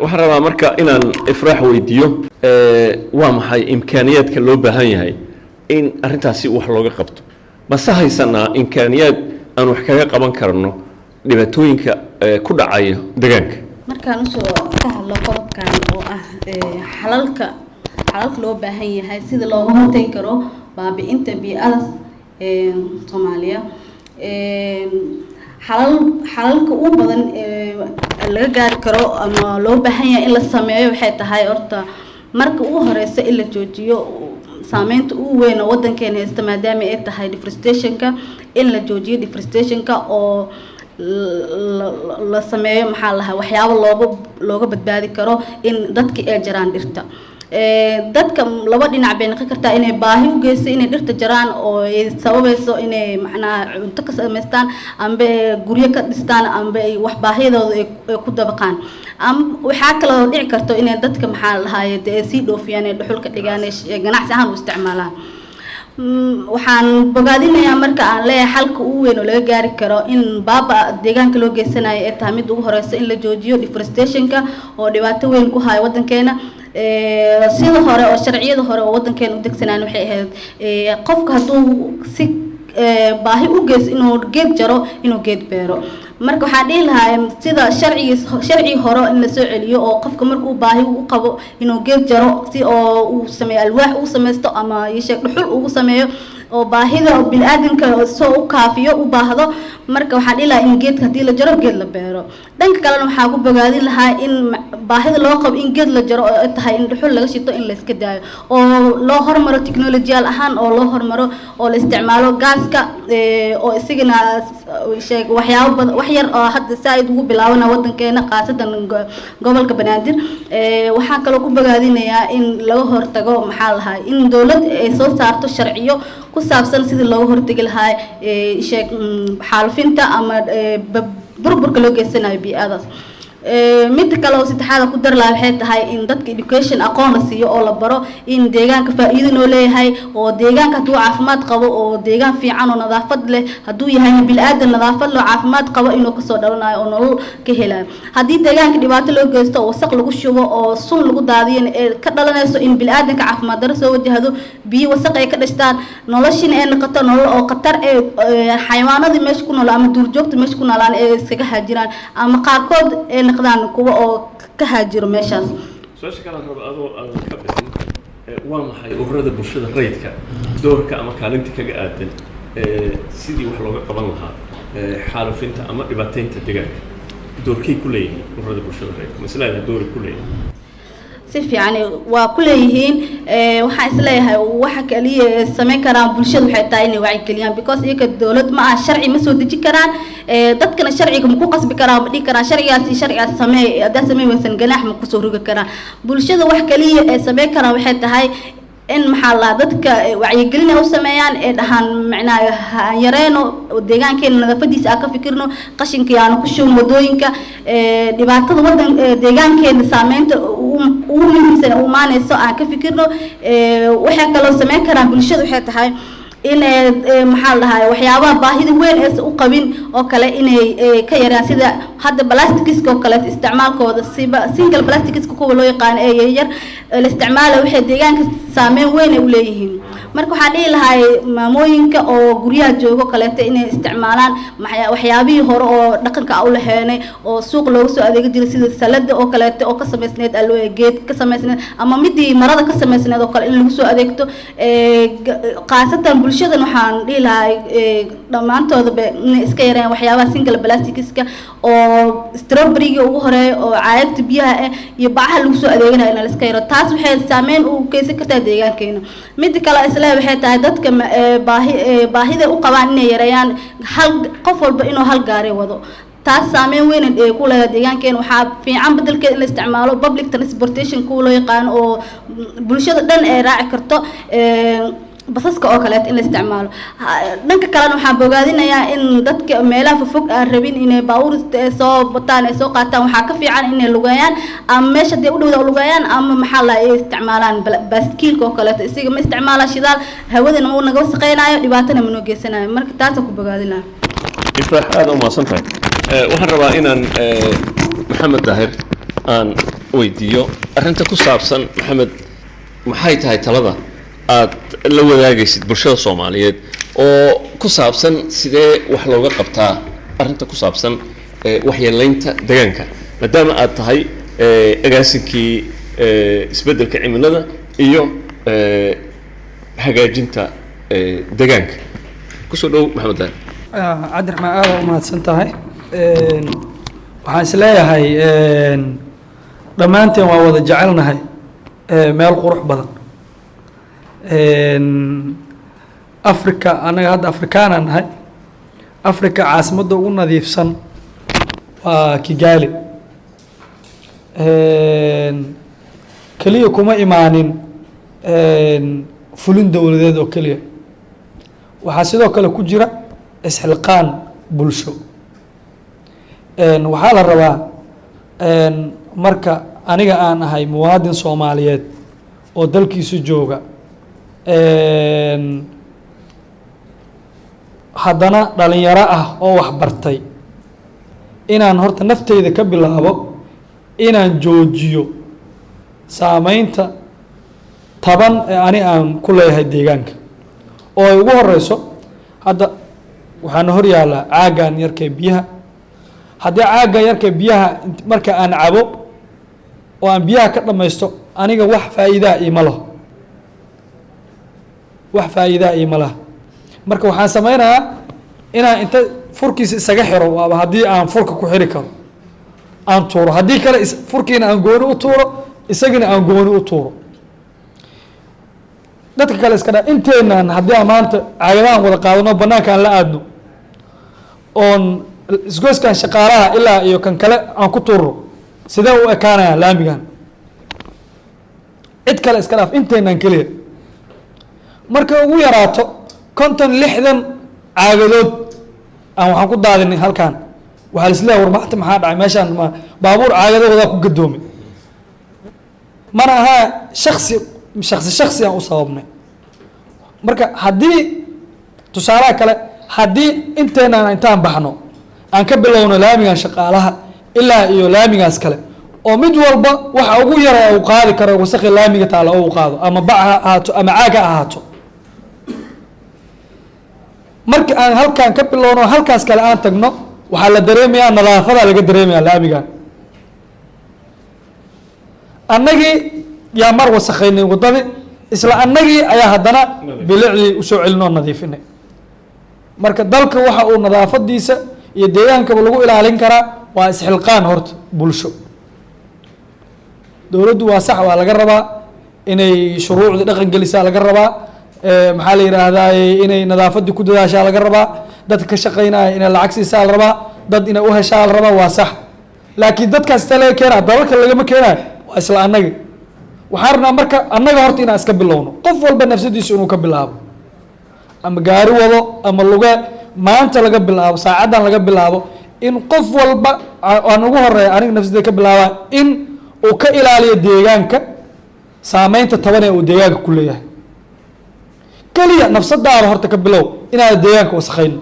Waxaan rabaa marka inaan Ifraax weydiiyo, waa maxay imkaaniyaadka loo baahan yahay in arrintaasi wax looga qabto? Mase haysanaa imkaaniyaad aan wax kaga qaban karno dhibaatooyinka ku dhacaya deegaanka? Markaan usoo ka hadlo qodobkan oo ah xalalka loo baahan yahay sida looga hortagi karo baabi'inta bii'ada Soomaaliya, xalalka ugu badan ee laga gaari karo ama loo baahan yahay in la sameeyo waxay tahay, horta marka ugu horeysa, in la joojiyo saameynta ugu weyn oo wadankeena haysta, maadaama ay tahay deforestationka, in la joojiyo deforestationka oo la sameeyo, maxaa lahaa, waxyaabo looga badbaadi karo in dadka ay jaraan dhirta. Dadka laba dhinac bay noqon kartaa: inay baahi u geysto inay dhirta jaraan oo ay sababayso inay macnaha cunto ka samaystaan amba guryo ka dhistaan amba ay wax baahiyadooda ay ku dabaqaan, ama waxaa kaloo dhici karto inay dadka, maxaa la dhahaye, dee ay sii dhoofiyaan, ay dhuxul ka dhigaan, ay ganacsi ahaan u isticmaalaan. Waxaan bogaadinayaa marka aan leeyahay xalka ugu weyn oo laga gaari karo in baaba deegaanka loo geysanayo ay tahay mid ugu horeysa in la joojiyo deforestationka oo dhibaato weyn ku hayo wadankeena. Sida hore oo sharciyada hore oo wadankeena u degsanaan waxay ahayd, qofka hadduu si baahi u geysto inuu geed jaro, inuu geed beero. Marka waxaan dhihi lahaa sida sharcigii hore in la soo celiyo, oo qofka markuu baahi u qabo inuu geed jaro si oo uu sameeyo alwaax uu sameysto ama isheeg dhuxul ugu sameeyo oo baahida bini'aadamka soo u kaafiyo u baahdo, marka waxaan dhihi lahaa in geedka haddii la jaro, geed la beero. Dhanka kalena waxaa ku bogaadin lahaa in baahida loo qabo in geed la jaro oo ay tahay in dhuxul laga shito in la iska daayo oo loo hormaro technological ahaan oo loo hormaro oo la isticmaalo gaaska, oo isagana sheeg waxyaabo badan, wax yar oo hadda saa-id ugu bilaabana wadankeena, khaasatan gobolka Banaadir. Waxaan kaloo ku bogaadinayaa in laga hortago, maxaa lahaa, in dowlad ay soo saarto sharciyo ku saabsan sidii looga hortagi lahaa sheeg xaalufinta ama burburka loo geysanayo bii'adaas. Midda kale oo saddexaad aan ku dari lahaa waxay tahay in dadka education, aqoon la siiyo oo la baro in deegaanka faa'iido noo leeyahay, oo deegaanka hadduu caafimaad qabo oo deegaan fiican oo nadaafad leh hadduu yahay, bini'aadan nadaafad leh oo caafimaad qabo inuu kasoo dhalanayo oo nolol ka helayo. Haddii deegaanka dhibaato loo geysto oo wasaq lagu shubo oo sun lagu daadiyana, ee ka dhalanayso in bini'aadanka caafimaad darro soo wajahdo, biyo wasaq ay ka dhashtaan, noloshina ay noqoto nolol oo khatar ee xayawaanadii meesha ku nool ama duurjoogta meesha ku noolaan ee iskaga haajiraan ama qaarkood ay noqdaan kuwa oo ka haajiro meeshaas. Su-aasha kale aan rabo adoo aadan ka bixin, waa maxay ururada bulshada rayidka doorka ama kaalinta kaga aadan sidii wax looga qaban lahaa xaalufinta ama dhibaateynta deegaanka? Doorkay ku leeyihiin ururada bulshada rayidka maslada dooray ku leeyihiin? Si fiican waa ku leeyihiin. Waxaan isleeyahay waxa kaliya ee samayn karaan bulshada waxay tahay inay wacyigeliyaan, because iyaga dowlad ma aha, sharci ma soo deji karaan. Dadkana sharciga ma ku qasbi karaan, ma dhihi karaan sharcigaas iyo sharcigaas sameey, haddaa sameyn weysan ganaax ma kusoo rogi karaan. Bulshada wax kaliya ee samayn karaan waxay tahay in, maxaa la, dadka wacyigelin ay u sameeyaan, ee dhahaan macnaha aan yareyno deegaankeena nadaafadiisa, aan ka fikirno, qashinka yaanu ku shubin wadooyinka. Dhibaatada wadan deegaankeena saameynta ugu muhiimsan u imaaneyso aan ka fikirno. Waxay kaloo sameyn karaan bulshada waxay tahay in, maxaa la dhahay, waxyaabaha baahida weyn aysan u qabin oo kale inay ka yaraan, sida hadda plastics-ka oo kaleeto isticmaalkooda, siba single plastics-ka kuwa loo yaqaano ee yaryar la isticmaala, waxay deegaanka saameyn weyn ay u leeyihiin. Marka waxaan dhihi lahay maamooyinka oo guryaha joogo kaleeto inay isticmaalaan waxyaabihii hore oo dhaqanka u laheenay oo suuq looga soo adeegi jiray, sida salada oo kaleeto oo ka samaysneed aloe geed ka samaysneed ama midii marada ka samaysneed oo kale in lagu soo adeegto. Khaasatan bulshadan waxaan dhihi lahay dhammaantoodaba inay iska yareeyaan waxyaabaha single plastics-ka oo strawberry-ga ugu horeeya oo caagagta biyaha ah iyo bacaha lagu soo adeeganayo in la iska yaro. Taas waxay saameyn u geysan kartaa deegaankeena. Midda kale isle waxay tahay dadka baahi baahida u qabaan inay yareeyaan hal qof walba inuu hal gaari wado. Taas saameyn weyn ee ku leedahay deegaankeena. Waxaa fiican bedelkeeda in la isticmaalo public transportation kuwa loo yaqaano oo bulshada dhan ay raaci karto, basaska oo kaleeto in la isticmaalo. Dhanka kalena waxaan bogaadinayaa in dadka meelaha fogfog aan rabin inay baabuur soo bataan ay soo qaataan, waxaa ka fiican inay lugeeyaan ama meesha hadday u dhowda lugeeyaan ama, maxaa la, ay isticmaalaan baaskiilka oo kaleeto. Isaga ma isticmaalaan shidaal, hawadana ma naga wasaqeynayo, dhibaatana ma noo geysanayo. Marka taasaan ku bogaadinaya. Ifraax, aada u mahadsan tahay. Waxaan rabaa inaan Maxamed Daahir aan weydiiyo arrinta ku saabsan. Maxamed, maxay tahay talada aad la wadaagaysid bulshada Soomaaliyeed oo ku saabsan sidee wax looga qabtaa arrinta ku saabsan waxyeelaynta deegaanka, maadaama aad tahay agaasinkii isbeddelka cimilada iyo hagaajinta deegaanka? Kusoo dhow, Maxamed Daahir. Cabdiraxmaan, aada u mahadsan tahay. Waxaan is leeyahay dhammaanteen waa wada jecelnahay meel qurux badan. Africa, annaga hadda Afrikaanaan nahay, Africa caasimadda ugu nadiifsan waa Kigali. Keliya kuma imaanin fulin dowladeed oo keliya, waxaa sidoo kale ku jira isxilqaan bulsho. Waxaa la rabaa marka aniga aan ahay muwaadin Soomaaliyeed oo dalkiisu jooga, haddana dhalinyaro ah oo wax bartay, inaan horta nafteyda ka bilaabo inaan joojiyo saameynta taban ee ani aan ku leeyahay deegaanka, oo ay ugu horeyso hadda waxaana hor yaallaa caaggan yarkee biyaha. Haddii caaggan yarkee biyaha marka aan cabo oo aan biyaha ka dhammaysto, aniga wax faa'iidaa iima laho, wax faa'iidaa iima laha. Marka waxaan sameynayaa inaan inta furkiisa isaga xiro, waaba haddii aan furka ku xiri karo, aan tuuro, haddii kale furkiina aan gooni u tuuro, isagina aan gooni u tuuro. Dadka kale iska dha, inteenaan haddii aan maanta caagadahan wada qaadano, banaanka aan la aadno, oon isgoyskan shaqaalaha ilaa iyo kan kale aan ku tuurno, sidee u ekaanayaan laamigan? Cid kale iska dhaaf, inteenaan keliya markay ugu yaraato 50, 60 caagadood aan waxaan ku daadinay halkan. Waxaa laisleeyahay, war maanta maxaa dhacay meeshaan? Ma baabuur caagadahoodaa ku gadoomay? Mana ahaa shaksi shaksi shaksi aan u sababnay. Marka haddii tusaalaha kale, haddii inteenaan intaan baxno aan ka bilowno laamigan Shaqaalaha ilaa iyo laamigaas kale, oo mid walba waxa ugu yara uu qaadi karo wasaqi laamiga taala oo uu qaado, ama bac ha ahaato ama caag ha ahaato, marka aan halkaan ka bilowno halkaas kale aan tagno, waxaa la dareemayaa nadaafada laga dareemayaa laamigan. Annagii yaa mar wasakhaynay waddadii, isla annagii ayaa haddana bilicdii usoo celin oo nadiifinay. Marka dalka waxa uu nadaafadiisa iyo deegaankaba lagu ilaalin karaa waa isxilqaan horta bulsho. Dowladdu waa sax, waa laga rabaa inay shuruucdii dhaqan gelisaa laga rabaa, maxaa la yidhaahdaa, inay nadaafadii ku dadaashaa laga rabaa, dadka ka shaqeynaya inay lacag siisaa la rabaa, dad inay uheshaa la rabaa, waa sax. Laakiin dadkaas inta laga keenaa? Dalalka lagama keenayo, waa isla annaga. Waxaan rabnaa marka annaga horta inaan iska bilowno, qof walba nafsadiisu inuu ka bilaabo, ama gaari wado ama luge. Maanta laga bilaabo, saacaddan laga bilaabo, in qof walba, aan ugu horeeya aniga nafsadeyda ka bilaaba, in uu ka ilaaliyo deegaanka saameynta taban ee uu deegaanka ku leeyahay. Keliya nafsadaada horta ka bilow inaad deegaanka wasakhayn.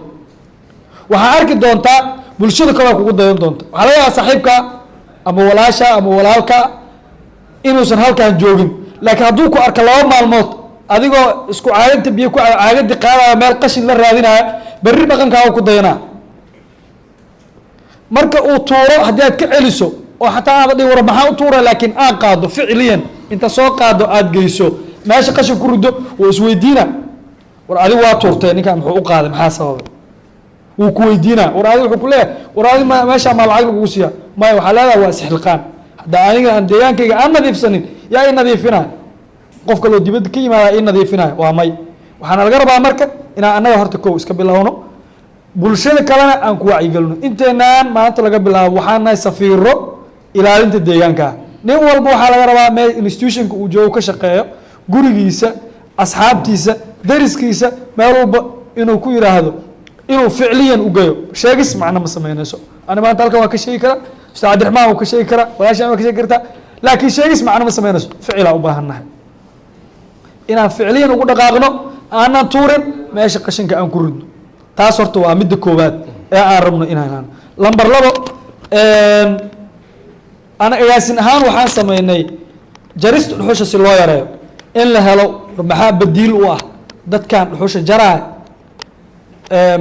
Waxaa arki doontaa bulshada kaloo kugu dayan doonta. Waxaa laga yaabaa saaxiibka ama walaasha ama walaalka inuusan halkan joogin, laakiin hadduu ku arka 2 maalmood adigoo isku caagadta biyo ku caagadii qaadaya, meel qashin la raadinaya, berri dhaqankaaga ku dayanaa. Marka uu tuuro, haddii aad ka celiso oo xataa aada dhihi, "War maxaa u tuura?" laakiin aad qaado ficliyan, inta soo qaado aada geyso meesha qashin ku rido, wuu isweydiina, "War adigu waa tuurtay, ninkaan muxuu u qaaday? Maxaa sababay?" Wuu ku weydiinaa. War adi wuxuu ku leeyahay, "War adi ma meeshaa maa lacag lagugu siiya?" Maya, waxaa leedahay waa isxilqaan. Hadda aniga aan deegaankayga aan nadiifsanin, yaa i nadiifinaya? Qof kaloo dibadda ka yimaada ii nadiifinaya? Waa may. Waxaana laga rabaa marka inaan annaga horta kow iska bilowno, bulshada kalena aan ku wacyigelino. Inteenaan maanta laga bilaabo waxaan nahay safiiro ilaalinta deegaanka. Nin walba waxaa laga rabaa meel institutionka uu joogo ka shaqeeyo, gurigiisa, asxaabtiisa, dariskiisa, meel walba inuu ku yiraahdo, inuu ficliyan u geeyo. Sheegis macno ma sameynayso. Ani maanta halkan waan ka sheegi karaa, ustaad Cabdiraxmaan wuu ka sheegi karaa, walaashaan waa ka sheegi kartaa, laakiin sheegis macno ma sameynayso. Ficilaa u baahan nahay inaan ficliyan ugu dhaqaaqno, aanan tuurin meesha qashinka aan ku ridno. Taas horta waa midda koowaad ee aan rabno inaan helno. Number 2, ana agaasin ahaan waxaan sameynay jarista dhuxusha si loo yareeyo, in la helo maxaa badiil u ah dadkan dhuxusha jaraaya,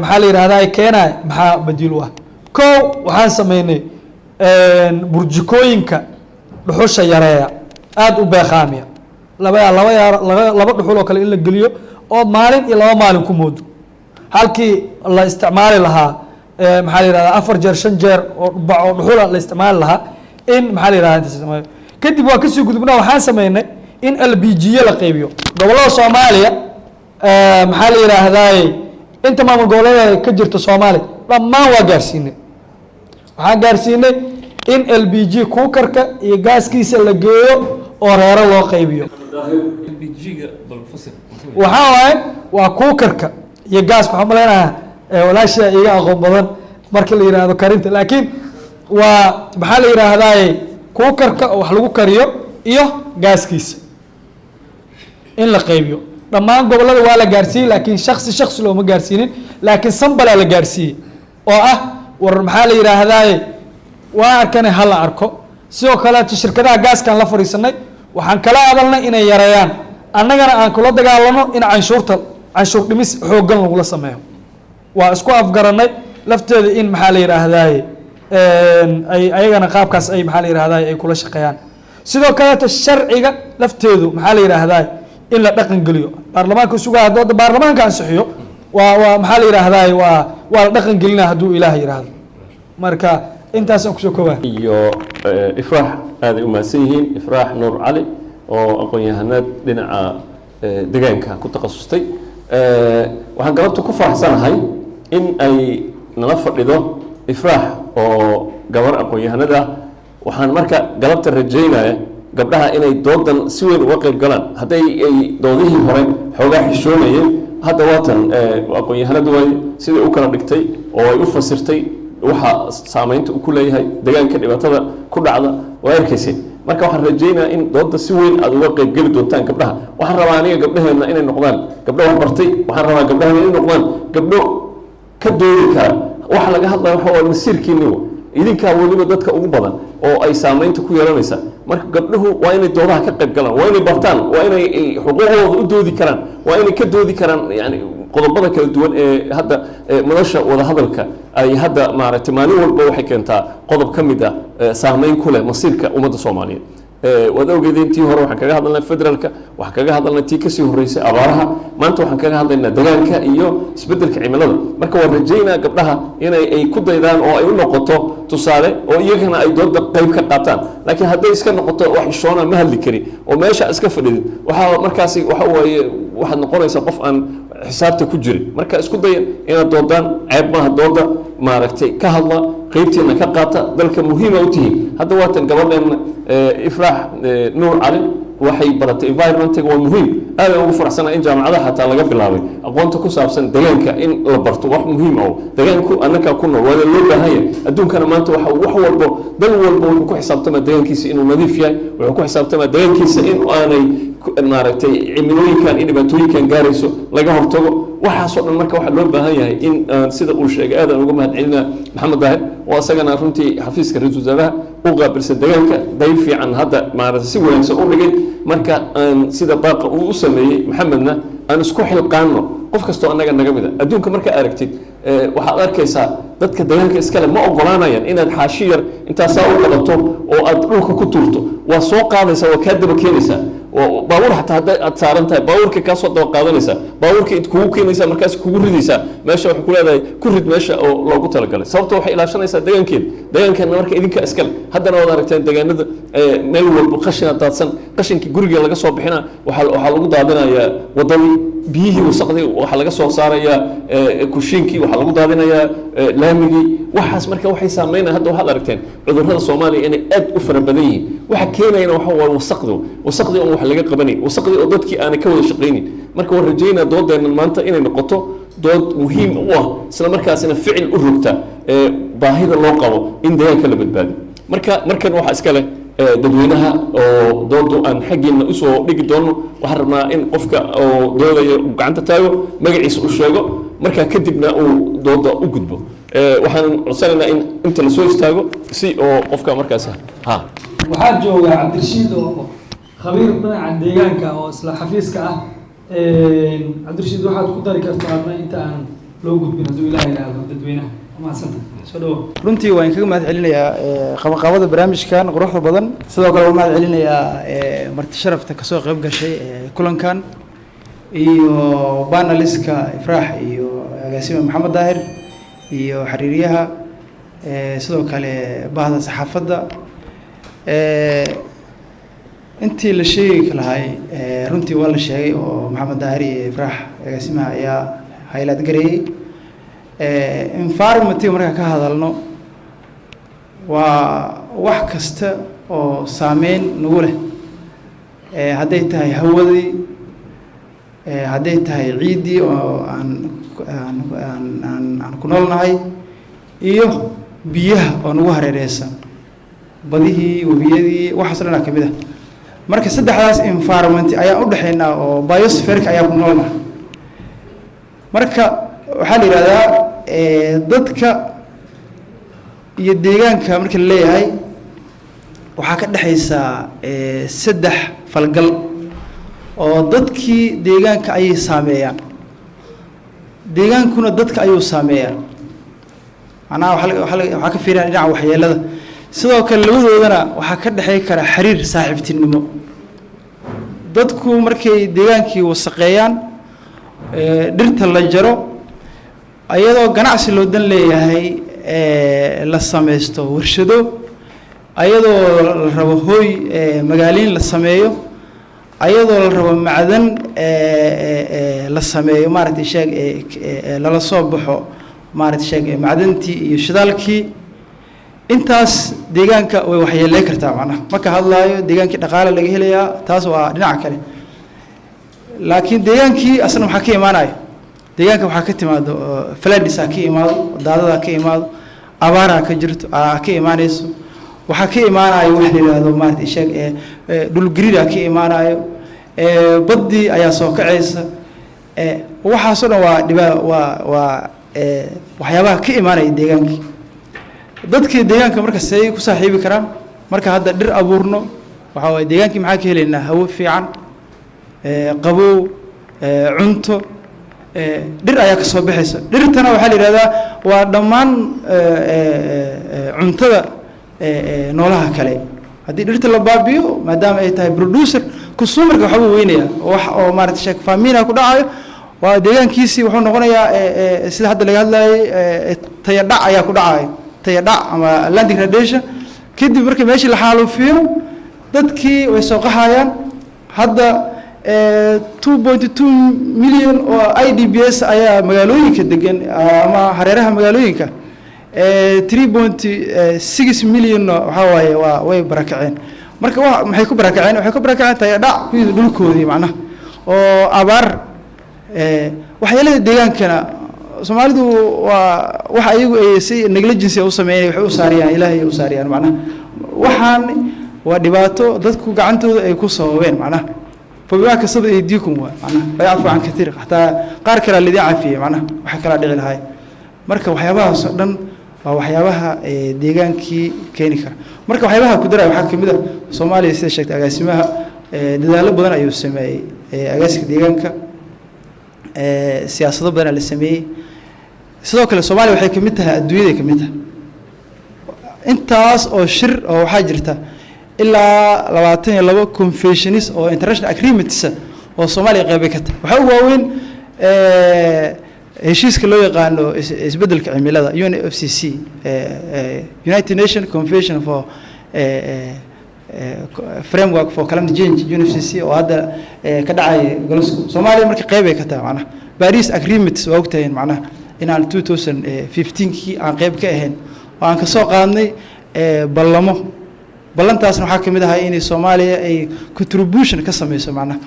maxaa la yidhahdaa, keenaaya, maxaa badiil u ah. Kow, waxaan sameynay burjikooyinka dhuxusha yareeya, aada u beeqaamiya, laba laba laba laba dhuxul oo kale in la geliyo oo maalin iyo 2 maalin ku moodo, halkii la isticmaali lahaa, maxaa la yihahdaa, afar jeer, shan jeer oo bac oo dhuxula la isticmaali lahaa, in maxaa la yihahda intaas isticmaalo. Kadib waa kasii gudubnaa, waxaan sameynay in LPG la qaybiyo gobollada Soomaaliya, maxaa la yidhaahdaaye, inta maamul goboleeda ka jirta Soomaaliya dhammaan waa gaarsiinay. Waxaan gaarsiinay in LPG cookerka iyo gaaskiisa la geeyo oo reero loo qaybiyo. Waxaa waaye waa cookerka iyo gaaska. Waxaan malaynayaa walaasha iga aqoon badan marka la yihahdo karinta, laakiin waa maxaa la yidhaahdaaye, cookerka oo wax lagu kariyo iyo gaaskiisa in la qaybiyo dhammaan gobollada waa la gaarsiiyey, laakiin shaksi shaksi looma gaarsiinin, laakiin sample-aa la gaarsiiyey oo ah, war maxaa la yidhaahdaaye, waa arkane ha la arko. Sidoo kaleeto shirkadaha gaaskaan la fadhiisanay, waxaan kala hadalnay inay yareeyaan, annagana aan kula dagaalano in canshuurta canshuur dhimis xooggan lagula sameeyo. Waa isku afgaranay lafteeda in maxaa la yidhaahdaaye ay ayagana qaabkaas ay maxaa la yidhahdaye ay kula shaqeeyaan. Sidoo kaleeto sharciga lafteedu maxaa la yidhaahdaye in la dhaqan geliyo baarlamaanka sugaa. Hadduu hadda baarlamaanka ansixiyo, waa maxaa la yidhaahdaye, waa la dhaqan gelinaa hadduu Ilaah yidhaahdo. Marka intaasaan kusoo koobaa. Iyo Ifraax aaday u mahadsan yihiin. Ifraax Nuur Cali oo aqoon-yahanad dhinaca deegaanka ku takhasustay. Waxaan galabta ku faraxsanahay in ay nala fadhido Ifraax oo gabar aqoon-yahanad ah. Waxaan marka galabta rajaynaya gabdhaha inay doodan si weyn uga qayb galaan. Hadday ay doodihii hore xoogaa xishoomayeen, hadda waatan aqoon-yahanadu way siday u kala dhigtay oo ay u fasirtay. Waxa saameynta uu ku leeyahay deegaanka, dhibaatada ku dhacda waa arkayseen. Marka waxaan rajaynayaa in dooda si weyn aad uga qaybgeli doontaan. Gabdhaha waxaan rabaa aniga gabdhaheenna inay noqdaan gabdho wax bartay. Waxaan rabaa gabdhaheena inay noqdaan gabdho ka doodi kara waxa laga hadlaya. Waxa waa masiirkiinni idinkaa weliba dadka ugu badan oo ay saameynta ku yeelanaysa. Marka gabdhuhu waa inay doodaha ka qayb galaan, waa inay bartaan, waa inay xuquuqdooda u doodi karaan, waa inay ka doodi karaan yani qodobada kala duwan ee hadda madasha wadahadalka ay hadda maaragtay maalin walba waxay keentaa qodob ka mid ah saameyn ku leh masiirka ummadda Soomaaliyeed. Waad ogeedeen, tii hore waxaan kaga hadalnay federaalka, waxaan kaga hadalnay tii kasii horreysay abaaraha, maanta waxaan kaga hadlaynaa degaanka iyo isbeddelka cimilada. Marka waan rajaynaa gabdhaha inay ay ku daydaan oo ay u noqoto tusaale oo iyagana ay dooda qayb ka qaataan. Laakiin hadday iska noqoto wax ishoona ma hadli karin oo meesha iska fadhidid, waxaa markaasi waxa waaye waxaad noqonaysaa qof aan xisaabta ku jirin. Marka isku daya inaad doodaan, ceeb maaha dooda, maaragtay, ka hadla, qaybtiina ka qaata, dalka muhiima u tihiin. Hadda waatan gabadheen Ifraax Nuur Cali waxay baratay environmentiga, waa muhiim. Aad aan ugu faraxsanahay in jaamacadaha xataa laga bilaabay aqoonta ku saabsan deegaanka in la barto. Wax muhiim ah deegaanku, annagaa ku nool, waana loo baahan yahay. Adduunkana maanta waxa wax walbo, dal walba wuxuu ku xisaabtamaa deegaankiisa inuu nadiif yahay, wuxuu ku xisaabtamaa deegaankiisa in aanay maaragtay cimilooyinkan iyo dhibaatooyinkan gaarayso laga hortago, waxaasoo dhan. Marka waxaa loo baahan yahay in sida uu sheegay, aad aan uga mahadcelina Maxamed Daahir oo isagana runtii xafiiska ra-iisul wasaaraha u qaabilsan deegaanka, dayb fiican hadda maaragtay si wanaagsan u dhigay. Marka aan sida baaqa uu u sameeyey Maxamedna aan isku xilqaanno, qof kastoo annaga naga mid a. Adduunka markaa aragtid, waxaad arkaysaa dadka deegaanka iskale ma ogolaanayaan inaad xaashi yar intaasaa u qabato oo aad dhulka ku tuurto. Waa soo qaadaysaa, waa kaa daba keenaysaa. Baabuur xataa hadda aad saaran tahay, baabuurkii kaa soo daba qaadanaysaa, baabuurkii kugu keenaysaa, markaas kugu ridaysaa meesha. Waxay ku leedahay ku rid meesha oo loogu talagalay, sababto waxay ilaashanaysaa deegaankeeda. Deegaankeedna marka idinka iskale. Haddana waad aragteen deegaanada meel walba qashina daadsan. Qashinkii guriga laga soo bixina waxaa lagu daadinayaa wadadii. Biyihii wasaqdii waxaa laga soo saarayaa kushiinkii, waxaa lagu daadinayaa laamigii. Waxaas marka waxay saameynaya. Hadda waxaad aragteen cudurrada Soomaaliya inay aad u fara badan yihiin. Waxa keenayana waxa waa wasaqdu, wasaqdii oon wax laga qabanayn, wasaqdii oo dadkii aanay ka wada shaqaynin. Marka waan rajaynaa doodeennan maanta inay noqoto dood muhiim u ah, isla markaasina ficil u rogta baahida loo qabo in deegaanka la badbaadiyo. Marka markan waxaa iska leh dadweynaha oo doodu aan xaggiina usoo dhigi doono. Waxaan rabnaa in qofka oo doodaya uu gacanta taago, magaciisa u sheego, markaa kadibna uu dooda u gudbo. Waxaan codsanaynaa in inta lasoo istaago si oo qofka markaas ha Waxaa jooga Cabdirashiid oo khabiir dhinaca deegaanka oo isla xafiiska ah. Cabdirashiid, waxaad ku dari kartaa adna inta aan loo gudbin, hadduu Ilaah yidhaahdo, dadweynaha. Mahadsanta, soo dhawo. Runtii waan kaga mahad celinayaa qabanqaabada barnaamijkan quruxda badan. Sidoo kale waan mahad celinayaa marti sharafta kasoo qayb gashay kulankan iyo paneliska Ifraax iyo agaasime Maxamed Daahir iyo xiriiryaha, sidoo kale bahda saxaafadda. Intii la sheegi lahay runtii waa la sheegay oo Maxamed Daahir iyo Ifraax agaasimaha ayaa highlight gareeyey. Environmentiga markaan ka hadalno, waa wax kasta oo saameyn nagu leh, hadday tahay hawadii, hadday tahay ciiddii oo aan ku noolnahay, iyo biyaha oo nagu hareereysan, badihii, webiyadii, waxaas o dhan aa kamid ah. Marka saddexdaas environment ayaan udhexaynaa oo biosphereka ayaa ku noolnahay. Marka waxaa la yidhahdaa dadka iyo deegaanka marka la leeyahay waxaa ka dhexaysaa saddex falgal oo dadkii deegaanka ayay saameeyaan, deegaankuna dadka ayuu saameeyaa. Macnaha waxaa ka fiiriyaan dhinaca waxyeelada. Sidoo kale labadoodana waxaa ka dhexey kara xiriir saaxiibtinimo. Dadku markay deegaankii wasaqeeyaan, dhirta la jaro, ayadoo ganacsi loo dan leeyahay, la sameysto warshado, ayadoo la rabo hooy magaaliin la sameeyo, ayadoo la rabo macdan la sameeyo, maaragtay sheeg, lala soo baxo, maaragtay sheeg, macdantii iyo shidaalkii, intaas deegaanka way waxyeeley kartaa. Macnaha marka hadlaayo deegaankii dhaqaale laga helayaa, taas waa dhinaca kale, laakiin deegaankii asna maxaa ka imaanaya? Deegaanka waxaa ka timaado floods ka imaado, daadadaa ka imaado, Abaaraa ka jirto, ka imaanayso. Waxaa ka imaanayo wax la yidhaahdo, maarata sheeg, dhulgariira ka imaanayo, baddii ayaa soo kacaysa. Waxaasoo dhan waa dhibaa, waa waxyaabaha ka imaanaya deegaankii. Dadkii deegaanka marka see ku saaxiibi karaan? Marka hadda dhir abuurno, waxaa waaye deegaankii maxaa ka helaynaa? Hawo fiican, qabow, cunto, dhir ayaa ka soo baxaysa. Dhirtana waxaa la yidhahdaa waa dhammaan cuntada noolaha kale. Haddii dhirta la baabiyo, maadaama ay tahay producer, consumerka waxbuu weynaya, wax oo maarata sheek famine ku dhacayo. Waa deegaankiisii wuxuu noqonayaa, sida hadda laga hadlayay, tayadhac ayaa ku dhacayo, tayadhac ama land degradation. Kadib marka meeshii la xaalufiyo, dadkii way soo qaxayaan. Hadda 2.2 million oo IDPs ayaa magaalooyinka degan ama hareeraha magaalooyinka. 3.6 million waxaa waaye waa way barakaceen. Marka wa maxay ku barakaceen? Waxay ku barakaceen tayadhac ku yimid dhulkoodii, macnaha oo abaar. Waxyeelada deegaankana Soomaalidu waa waxa ayagu ay si negligence u sameeyeen, waxay u saariyaan Ilaahay ay u saariyaan. Macnaha waxaan waa dhibaato dadku gacantooda ay ku sababeen. Macnaha فبما كسبت أيديكم waa macnaha ويعفو عن كثير. Xataa qaar kale lidin cafiyey, macnaha waxa kala dhici lahay. Marka waxyaabahaas oo dhan waa waxyaabaha deegaankii keeni kara. Marka waxyaabaha ku daraya waxaa kamid ah, Soomaaliya, sida sheegtay agaasimaha, dadaallo badan ayuu sameeyey agaasika deegaanka, siyaasado badan la sameeyey. Sidoo kale Soomaaliya waxay kamid tahay, adduunyaday kamid tahay, intaas oo shir oo waxaa jirta ilaa 22 conventions oo international agreements oo Soomaaliya qeybay ka tahay. Waxaa ugu waaweyn heshiiska loo yaqaano isbeddelka cimilada, UNFCC, United Nation Convention for Framework for Climate Change, UNFCC, oo hadda ka dhacaya Glasgow. Soomaaliya marka qeyb ay ka tahay. Macnaha Paris Agreements waa ogtahay, macnaha inaan 2015kii aan qeyb ka ahayn oo aan kasoo qaadnay ballamo. Ballantaasna waxaa kamid ahaa inay Soomaaliya ay contribution ka sameyso, macnaha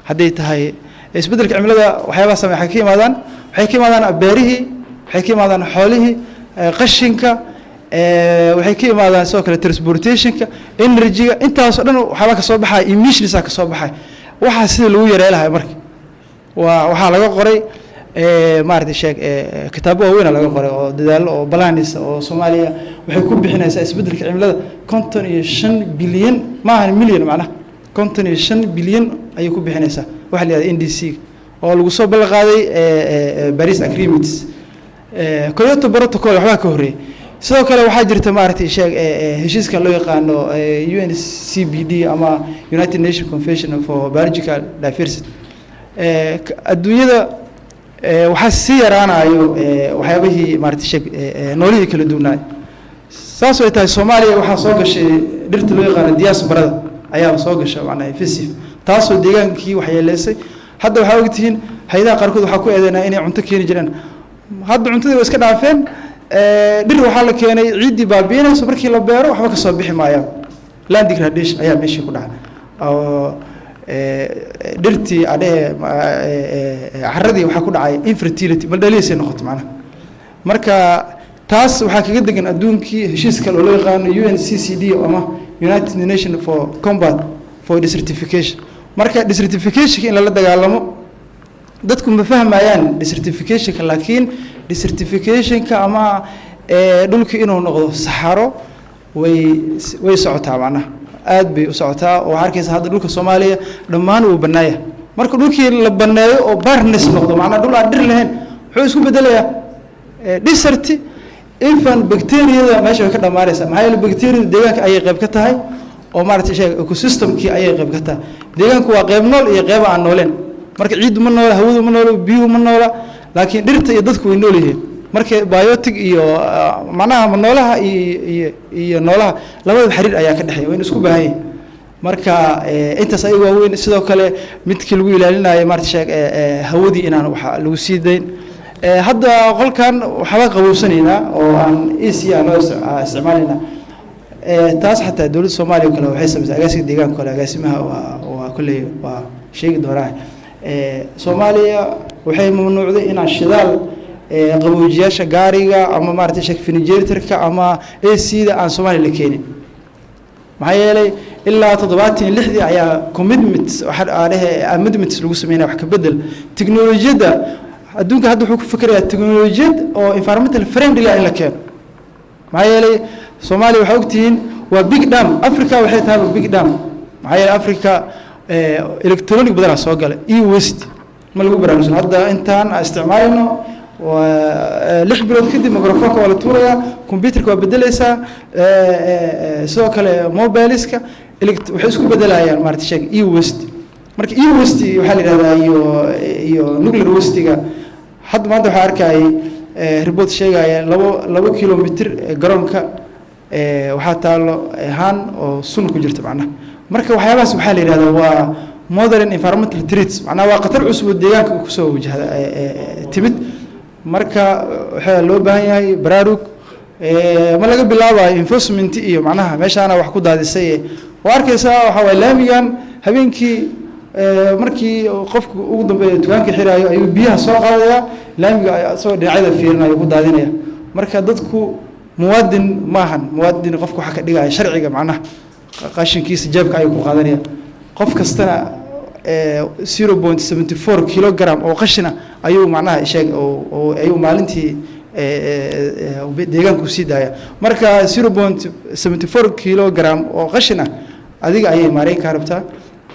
hadday tahay isbeddelka cimilada. Waxyaabaha same waxay ka imaadaan, waxay ka imaadaan beerihii, waxay ka imaadaan xoolihii, qashinka, waxay ka imaadaan sidoo kale transportationka, energyga. Intaasoo dhan waxyaabaa kasoo baxaya, emissionsa kasoo baxay. Waxaa sida lagu yarey lahay marka waa waxaa laga qoray, maaragtay sheeg, kitaabo waaweyna laga qoray oo dadaallo oo plans oo Soomaaliya waxay ku bixinaysaa isbeddelka cimilada 55 bilyan, maahan milyan, macnaha 55 bilyan ayay ku bixinaysaa, waxa la yihahda NDC oo lagu soo ballan qaaday Paris Agreements, Kyoto Protocol waxbaa ka horreeyay. Sidoo kale waxaa jirta, maaragtay sheeg, heshiiska loo yaqaano UNCBD ama United Nation Convention for Biological Diversity. Adduunyada waxaa sii yaraanayo waxyaabihii, maaragtay sheeg, noolihii kala duwanaay. Saas ay tahay, Soomaaliya waxaa soo gashay dhirta loo yaqaano diasporada ayaa soo gasha, macnaha invasive, taasoo deegaankii waxyeeleysay. Hadda waxaa ogtihiin hay-adaha qaarkood waxaa ku eedeynaa inay cunto keeni jireen. Hadda cuntadii waa iska dhaafeen. Dhir waxaa la keenay ciiddii baabiinayso. Markii la beero waxba kasoo bixi maayaan. Land degradation ayaa meeshii ku dhacay oo dhirtii adhehe carradii waxaa ku dhacay infertility, maldhaliisay noqoto macnaha. Marka taas waxaa kaga degan adduunkii heshiis kale oo loo yaqaano UNCCD ama United Nation for Combat for Desertification. Marka desertificationka in lala dagaalamo, dadku ma fahmayaan desertificationka, laakiin desertificationka ama dhulka inuu noqdo saxaro way socotaa, macnaha aad bay u socotaa. Oo waxaa arkaysa hadda dhulka Soomaaliya dhammaan wuu bannaaya. Marka dhulkii la banneeyo oo barrenness noqdo, macnaha dhul aan dhir lahayn, wuxuu isku bedelayaa desert. Even bacteriyada meesha way ka dhamaanaysaa. Maxaa yeele bacteriyada deegaanka ayay qayb ka tahay oo, maaragtay sheeg, ecosystemkii ayay qayb ka tahay. Deegaanku waa qayb nool iyo qayb aan nooleen. Marka ciiddu ma noola, hawadu ma noola, biyuhu ma noola, laakiin dhirta iyo dadku way nool yihiin. Marka biotic iyo macnaha noolaha iyo noolaha labadaba xiriir ayaa ka dhexeeya, wayna isku baahan yihin. Marka intaas ayaga waaweyn. Sidoo kale midkii lagu ilaalinayo, maarata sheeg, hawadii inaan waxa lagu sii dayn. Hadda qolkan waxbaa qabowsanaynaa oo aan AC aan loo isticmaalaynaa. Taas xataa dowladda Soomaaliya o kale waxay samaysay agaasiga deegaanka kale. Agaasimaha waa kolley waa sheegi doonaa. Soomaaliya waxay mamnuucday inaan shidaal Qaboojiyaasha gaariga ama maaragtay sheeg refrigeratorka ama AC-da aan Soomaaliya la keenin. Maxaa yeelay, ilaa 76-dii ayaa commitment, waxa dhehe amendments lagu sameynaya, wax ka bedel teknolojiyadda adduunka. Hadda wuxuu ku fikirayaa teknolojiyad oo environmental friendly ah in la keeno. Maxaa yeelay, Soomaaliya waxaa ogtihiin waa big dam. Africa waxay tahay big dam. Maxaa yeelay, Africa electronic badanaa soo galay, e-waste ma lagu baraarugsan. Hadda intaan aan isticmaalayno, waa 6 bilood kadib microphoneka waa la tuurayaa, computerka waa bedeleysaa, sidoo kale mobileska waxay isku bedelayaan, maarata sheeg, e-waste. Marka e-waste waxaa la yidhahdaa iyo nuclear waste-iga. Hadda maanta waxaa arkayay report sheegaya 2 kilomitr garoonka waxaa taalo haan oo sun ku jirta macnaha. Marka waxyaabahaas waxaa la yidhahdaa waa modern environmental threats, macnaha waa khatar cusub oo deegaanka kusoo wajahda timid. Marka waxaa loo baahan yahay baraarug. Ma laga bilaabayo enforcement iyo macnaha meeshaana wax ku daadisay. Waa arkaysaa, waxaa waay laamigan habeenkii markii qofku ugu dambeeya dukaanka xiraayo ayuu biyaha soo qaadaya, laamiga isagoo dhinacyada fiirinayo ku daadinaya. Marka dadku muwaadin maahan. Muwaadin qofku waxaa ka dhigaya sharciga, macnaha qashinkiisa jeebka ayuu ku qaadanaya. Qof kastana 0.74 kilogram oo qashina ayuu macnaha sheeg ayuu maalintii deegaanku sii daaya. Marka 0.74 kilogram oo qashin ah adiga ayay maareyn kaa rabtaa.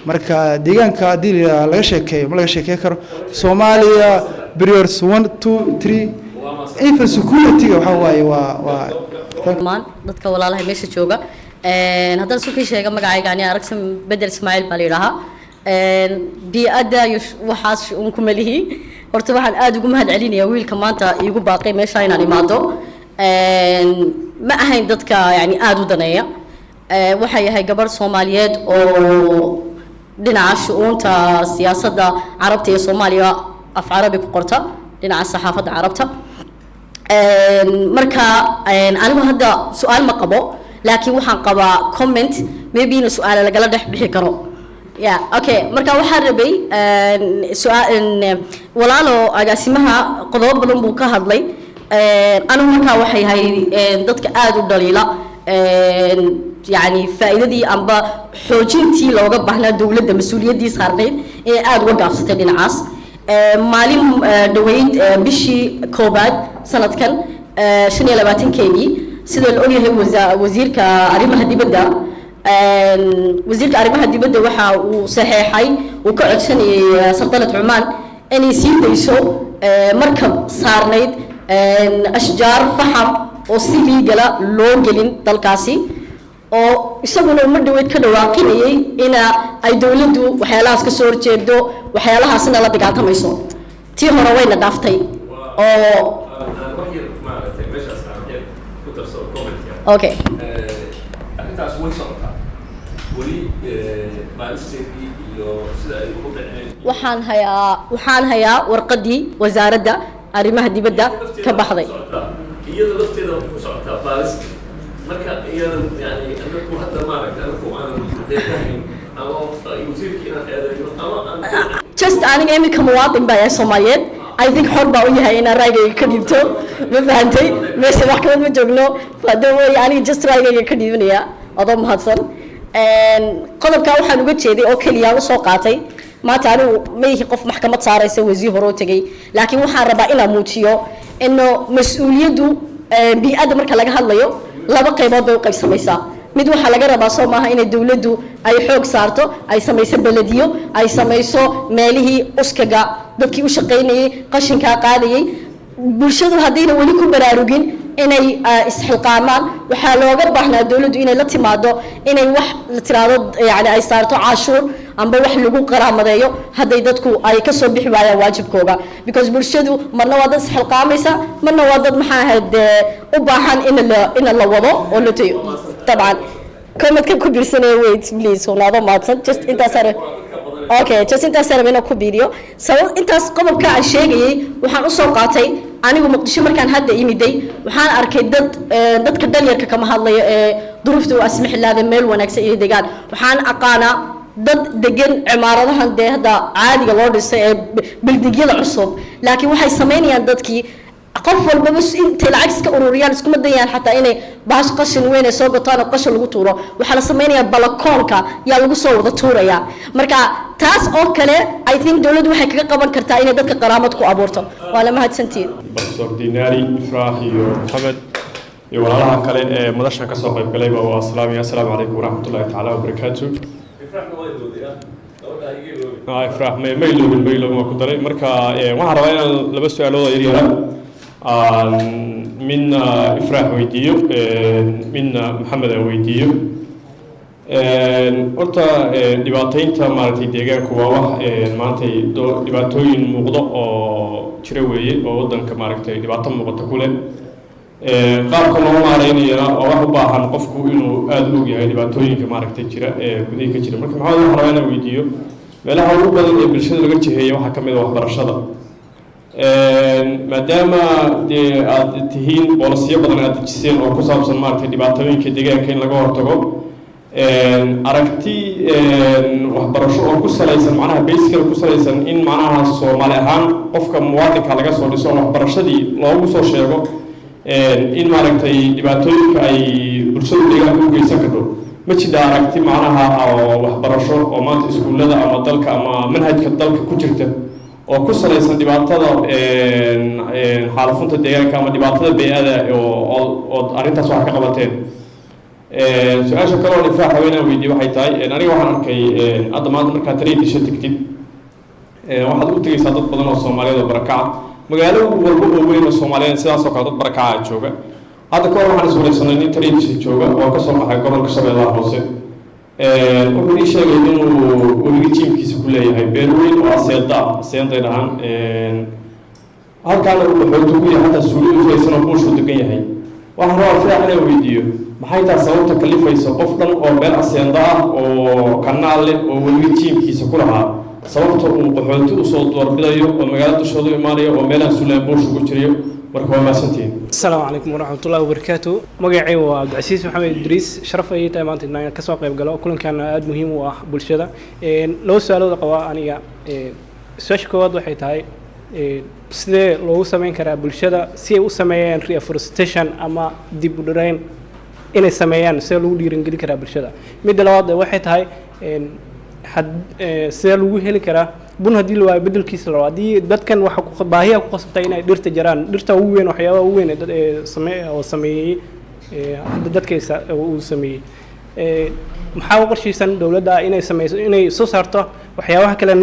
Marka deegaanka haddii la laga sheekeeyo, ma laga sheekey karo. Soomaaliya priorities one, two, three, even security-ga waxaa waaye waa Dhammaan dadka walaalaha meesha jooga, haddaan isu kii sheega magacayga, ani Aragsan Bedel Ismaaciil baa la yidhaahaa. Bii'adda iyo waxaas un kuma lihi. Horta waxaan aada ugu mahad celinayaa wiilka maanta iigu baaqay meesha inaan imaado. Ma ahayn dadka yani aada u daneeya. Waxay yahay gabarh Soomaaliyeed oo dhinaca shu-uunta siyaasadda Carabta iyo Soomaaliya af Carabi ku qorta, dhinaca saxaafadda Carabta. Marka anigu hadda su-aal ma qabo, laakiin waxaan qabaa comment, maybe ina su-aala lagala dhex bixi karo. Ya, okay. Marka waxaan rabay su-aal walaalo. Agaasimaha qodobo badan buu ka hadlay. Anigu markaa waxay yahay dadka aada u dhaliila, yani faa'iidadii amba xoojintii looga baahnaa dowladda, mas-uuliyaddii saarnayd inay aada uga gaabsatay dhinacaas. Maalin dhaweyd, bishii koobaad sanadkan 25-keedii, sida la ogyahay, wasiirka arrimaha dibadda, wasiirka arrimaha dibadda waxa uu saxeexay, uu ka codsanayay Saltanat Cumaan inay sii dayso markab saarnayd ashjaar faxam oo si legal ah loo gelin dalkaasi, oo isaguna uma dhaweyd ka dhawaaqinayay ina ay dowladdu waxyaalahaas ka soo horjeedo, waxyaalahaasna la dagaaltamayso. Tii hore wayna dhaaftay oo Wax yar maaragtay meeshaas aan yar ku darsado comment-ka. Okay. Arrintaas way socotaa weli, baaristeedii iyo sida ay ugu dhaceen. Waxaan hayaa warqaddii wasaaradda arrimaha dibadda ka baxday. Iyada lafteeda waxay ku socotaa baarista. Marka iyadan yani anaku hadda maaragtay anaku aanan xaqiiqahayn ama wasiirkii inaan eedayno ama aan Just aniga iminka muwaadin baa yahay Soomaaliyeed. I think xor baa u yahay inaan raygayga ka dhiibto. Ma fahantay? Meesha maxkamad ma joogno. Fado wey, aniga just raygayga ka dhiibanaya adoo mahadsan. Qodobkaa waxaan uga jeeday oo keliya aan usoo qaatay maanta, anigu ma ihi qof maxkamad saaraysa wasiir hore oo tegay, laakiin waxaan rabaa inaan muujiyo ino mas-uuliyaddu bii'adda marka laga hadlayo laba qaybood bay u qaybsamaysaa. Mid waxaa laga rabaa, soo maaha, inay dowladdu ay xoog saarto, ay samayso belediyo, ay samayso meelihii uskaga dadkii u shaqaynayay, qashinkaa qaadayay. Bulshadu haddayna weli ku baraarugin inay isxilqaamaan, waxaa looga baahnaa dowladdu inay la timaado, inay wax la tiraahdo, yani ay saarto caashuur amba wax lagu qaraamadeeyo hadday dadku ay kasoo bixi waayaan waajibkooga, because bulshadu marna waa dad isxilqaamaysa, marna waa dad, maxaa ahayd, u baahan in la wado oo la tayo. Dabcan comment-ka ku biirsanaya. Wait please, walaado mahadsan. Just intaas, okay, just intaas rabay inaan ku biiriyo. Sabab intaas qodobka aan sheegayay waxaan usoo qaatay, anigu Muqdisho markaan hadda imiday waxaan arkay dad, dadka dhalinyarka kama hadlayo ee duruufta u asmixi laada meel wanaagsan inay degaan. Waxaan aqaanaa dad degan cimaaradahan dee hadda caadiga loo dhisay ee building-yada cusub, laakiin waxay samaynayaan dadkii Qof walbaba intay lacag iska ururiyaan iskuma dayaan xataa inay baash qashin weyn ay soo gataan oo qashin lagu tuuro. Waxaa la sameynayaa balakoonka yaa lagu soo wada tuuraya. Marka taas oo kale, I think dowladdu waxay kaga qaban kartaa inay dadka qaraamad ku abuurto. Waa la mahadsantihiin. Professor Dinari, Ifraax iyo Maxamed iyo walaalaha kale ee madashan kasoo qayb galayba waa salaamaya. Assalaamu calaykum waraxmatullahi tacaala wabarakaatu. Ifraax ma iloobin, ma iloobin, waa ku daray. Marka waxaan rabaa inaan laba su-aalood oo yaryara aan midna Ifraax weydiiyo, midna Maxamed aan weydiiyo. Horta dhibaataynta maaragtay deegaanku waa wax maantay dhibaatooyin muuqdo oo jira weeye, oo waddanka maaragtay dhibaato muuqata ku leh. Qaabka loo maareynayana waa wax u baahan qofku inuu aada u ogyahay dhibaatooyinka maaragtay jira ee gudihi ka jira. Marka Maxamed waxaan rabaa inaan weydiiyo, meelaha ugu badan ee bulshada laga jiheeya waxaa ka mid ah waxbarashada. Maadaama dee aada tihiin policy-yo badan aada dejiseen oo ku saabsan maaragtay dhibaatooyinka deegaanka in laga hortago, aragti waxbarasho oo ku salaysan macnaha basically ku salaysan in macnaha Soomaali ahaan qofka muwaadinka laga soo dhiso oo waxbarashadii loogu soo sheego in maaragtay dhibaatooyinka ay bulshadu deegaanka u geysan karto, ma jidha aragti macnaha oo waxbarasho oo maanta iskuullada ama dalka ama manhajka dalka ku jirta oo ku salaysan dhibaatada xaalufinta deegaanka ama dhibaatada bey-ada oo ood arrintaas wax ka qabateen? Su-aasha kale oo Ifraax haweenaan weydiiye waxay tahay, aniga waxaan arkay hadda maanta markaad tareedisha tegtid, waxaad u tegeysaa dad badan oo Soomaaliyeed oo barakaca. Magaalo walba oo weyn oo Soomaaliyeed sidaas oo kale dad barakaca jooga. Hadda kahor waxaan iswareysanay nin tareedisha jooga oo kasoo baxay gobolka Shabeellaha Hoose. Wuxuu ii sheegay inuu webiga jiimkiisa ku leeyahay beer weyn oo aseeda ah, aseenday dhahaan. Halkaana uu qaxooti ku yahay, hataa suuli usaysanoo buushuu degan yahay. Waxaan rabaa Ifraax inaan weydiiyo, maxay tahay sababta kalifaysa qof dhan oo meel aseenda ah oo kanaal leh oo weliba jiimkiisa ku lahaa, sababta uu qaxooti usoo doorbidayo oo magaalo dushooda u imaanayo oo meelaha suulaan buush ugu jirayo? Marka waa mahadsantihiin. Asalaamu calaykum waraxmatullahi wabarakaatu. Magacay waa Cabdicasiis Maxamed Idriis. Sharaf ayay tahay maanta inaan kasoo qayb galo kulankan aada muhiim u ah bulshada. Laba su-aalood qabaa aniga. Su-aasha koowaad waxay tahay, sidee loogu sameyn karaa bulshada si ay u sameeyaan reforestation ama dib u dhirayn inay sameeyaan? Sidee lagu dhiirangelin karaa bulshada? Midda labaad waxay tahay, had sidee lagu heli karaa bun haddii la waayo bedelkiisa la rabo, haddii dadkan waxa ku baahiya ku qasabtay inay dhirta jaraan? Dhirta ugu weyn, waxyaabaha ugu weyn ee dad ee same oo sameeyey hadda dadka uu sameeyey, maxaa u qorshaysan dowladda inay sameyso, inay soo saarto waxyaabaha kale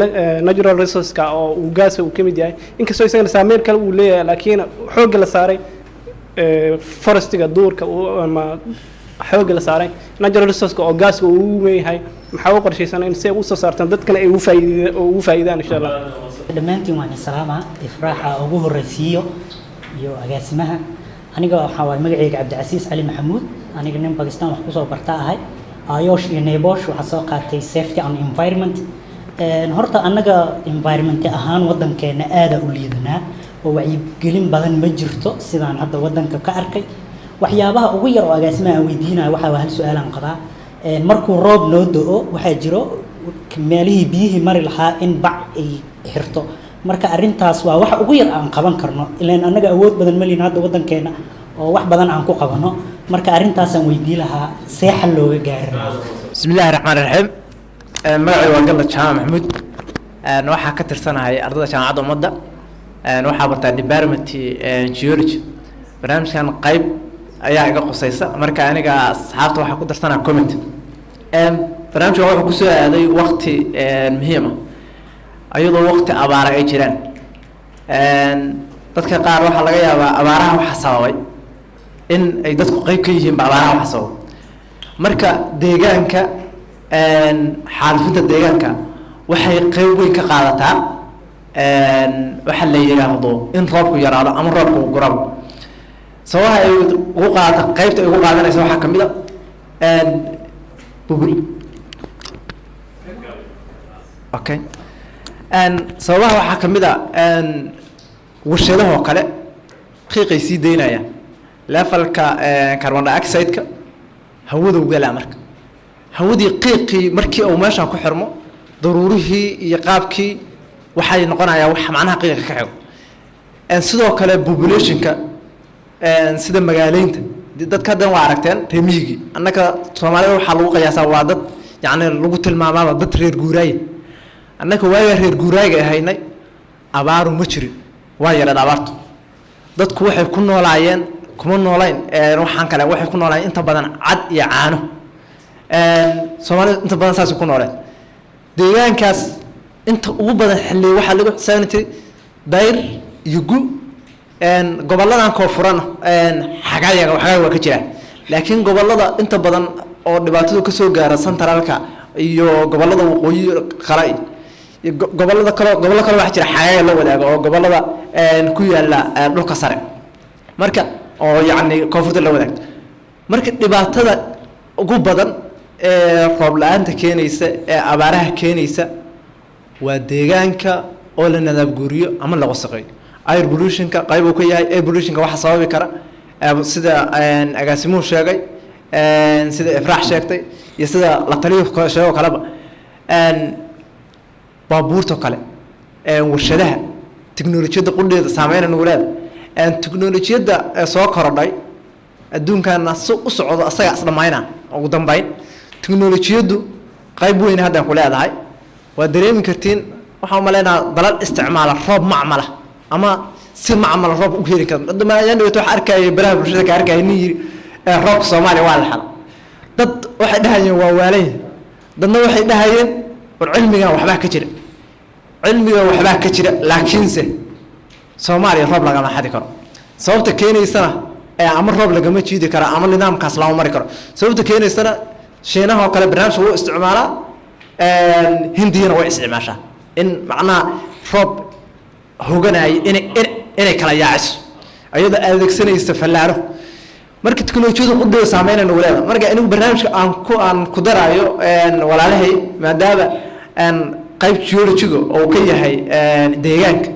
natural resources-ka oo uu gaasa uu ka mid yahay, inkastoo isagana saameyn kale uu leeyahay, laakiin xoogga la saaray forestiga, duurka ama xoogga la saaray natural resources-ka oo gaaska uu ugu weyn yahay? Maxaa u qorshaysan in si ay usoo saartaan dadkana ay ugu faa'iid ugu faa'iidaan, insha Allah? Dhammaantiin waan islaama. Ifraaxa ugu horreysiiyo iyo agaasimaha. Aniga waxaa waaye magacayga Cabdicasiis Cali Maxamuud. Aniga nin Bakistan wax kusoo barta ahay, IOSH iyo NEBOSH waxaa soo qaatay safety and environment. Horta annaga environment ahaan waddankeena aada u liidanaa oo wacyigelin badan ma jirto. Sidaan hadda waddanka ka arkay, waxyaabaha ugu yar oo agaasimaha aan weydiinayo waxaa waa hal su-aalaan qabaa. Markuu roob noo do-o, waxaa jiro meelihii biyihii mari lahaa in bac ay xirto. Marka arrintaas waa waxa ugu yar aan qaban karno, ilaan annaga awood badan ma lihin hadda waddankeena oo wax badan aan ku qabano. Marka arrintaasaan weydii lahaa, see xal looga gaari lahaa? Bismi illaahi raxmaan raxiim. Magacay waa Galla Jaamac Maxamuud. Waxaa ka tirsanahay ardada Jaamacadda Ummadda. Waxaa bartaa department geology. Barnaamijkan qayb ayaa iga qusaysa. Marka aniga asxaabta waxaa ku darsanaa comment. Barnaamijkan wuxuu kusoo aaday waqti muhiim ah, iyadoo waqti abaara ay jiraan. Dadka qaar waxaa laga yaabaa abaaraha waxa sababay in ay dadku qayb ka yihiin ba abaaraha waxa sababay. Marka deegaanka, xaalufinta deegaanka waxay qayb weyn ka qaadataa waxa la yidhaahdo in roobku yaraado ama roobku gurabo. Sababaha ay ugu qaadata, qaybta ay ugu qaadanaysa waxaa kamid a bubul. Okay, sababaha waxaa kamid a warshadahoo kale qiiqay sii daynayaan, levelka carbon dioxide-ka hawada galaa. Marka hawadii qiiqii markii uu meeshaan ku xirmo, daruurihii iyo qaabkii waxay noqonayaa wax macnaha qiiqa ka xigo. Sidoo kale populationka, sida magaaleynta dadka haddan waa aragteen reer miyigii. Annaka Soomaalida waxaa lagu qiyaasaa waa dad, yacni lagu tilmaamaaba dad reer guuraaya. Annaka waagaa reer guuraaga ahaynay abaaru ma jirin, waa yareed abaartu. Dadku waxay ku noolaayeen, kuma noolayn waxaan kale, waxay ku noolaayeen inta badan cad iyo caano. Soomaalida inta badan saasay ku nooleen. Deegaankaas inta ugu badan xilli waxaa lagu xisaabin jiray dayr iyo gu. Gobolladan koonfurana xagaayaga xagaag waa ka jira, laakiin gobollada inta badan oo dhibaatadu kasoo gaara centralka iyo gobollada waqooyi kale iyo gobollada kale, gobollo kale waxaa jira xagaaga la wadaago oo gobollada ku yaala dhulka sare, marka oo yacni koonfurta la wadaagto. Marka dhibaatada ugu badan ee roob la-aanta keenaysa ee abaaraha keenaysa waa deegaanka oo la nadaab guuriyo ama la wasaqeeyo. Air pollutionka qayb uu ka yahay. Air pollutionka waxaa sababi kara, sida agaasimuhu sheegay, sida Ifraax sheegtay iyo sida la taliyuhu sheego kaleba, baabuurta kale, warshadaha, tiknolojiyadda qudheeda saameyna nagu leeda. Tiknolojiyadda soo korodhay adduunkana si u socdo asaga isdhammayna. Ugu dambeyn tiknolojiyaddu qayb weyn haddaan ku leedahay waa dareemi kartiin. Waxaan umaleynaa dalal isticmaala roob macmala ama si macmala roob u heli kara. Hadda ayaan dhaweyta waxaa arkayay baraha bulshada ka arkayay nin yiri roobka Soomaaliya waa la xala. Dad waxay dhahayeen waa waalan, dadna waxay dhahayeen war cilmigan waxbaa ka jira, cilmigan waxbaa ka jira, laakiinse Soomaaliya roob lagama xadi karo. Sababta keenaysana ama roob lagama jiidi karo ama nidaamkaas lama mari karo, sababta keenaysana Shiinaha oo kale barnaamijka wuu isticmaalaa, Hindiyana way isticmaashaa, in macnaha roob hoganaayo inay kala yaaciso iyadoo adeegsanaysa fallaaro. Marka teknolojiyadu qudheeda saameynay nagu leedahay. Marka anigu barnaamijka aan ku daraayo walaalahay, maadaama qayb geologyga oo ka yahay deegaanka,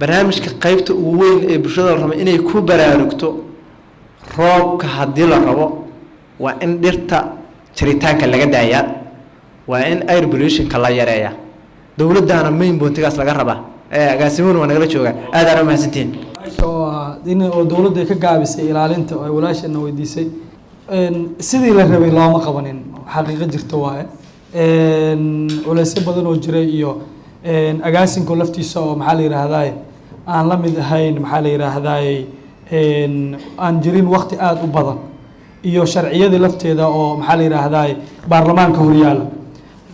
barnaamijka qaybta ugu weyn ee bulshada la rabo inay ku baraarugto roobka haddii la rabo waa in dhirta jaritaanka laga daayaa, waa in air pollutionka la yareeyaa. Dowladdaana main pointigaas laga rabaa. Agaasimuhuna waa nagala joogaa. Aad aana umahadsantihiin. Oo ah in oo dowladda ay ka gaabisay ilaalinta oo ay walaashana weydiisay, sidii la rabay looma qabanin, xaqiiqo jirta waaye. Culeysyo badan oo jiray iyo agaasinka laftiisa oo maxaa la yidhaahdaye aan la mid ahayn, maxaa la yidhaahdaye, aan jirin waqti aada u badan iyo sharciyadii lafteeda oo maxaa la yidhaahdaye baarlamaanka horyaala.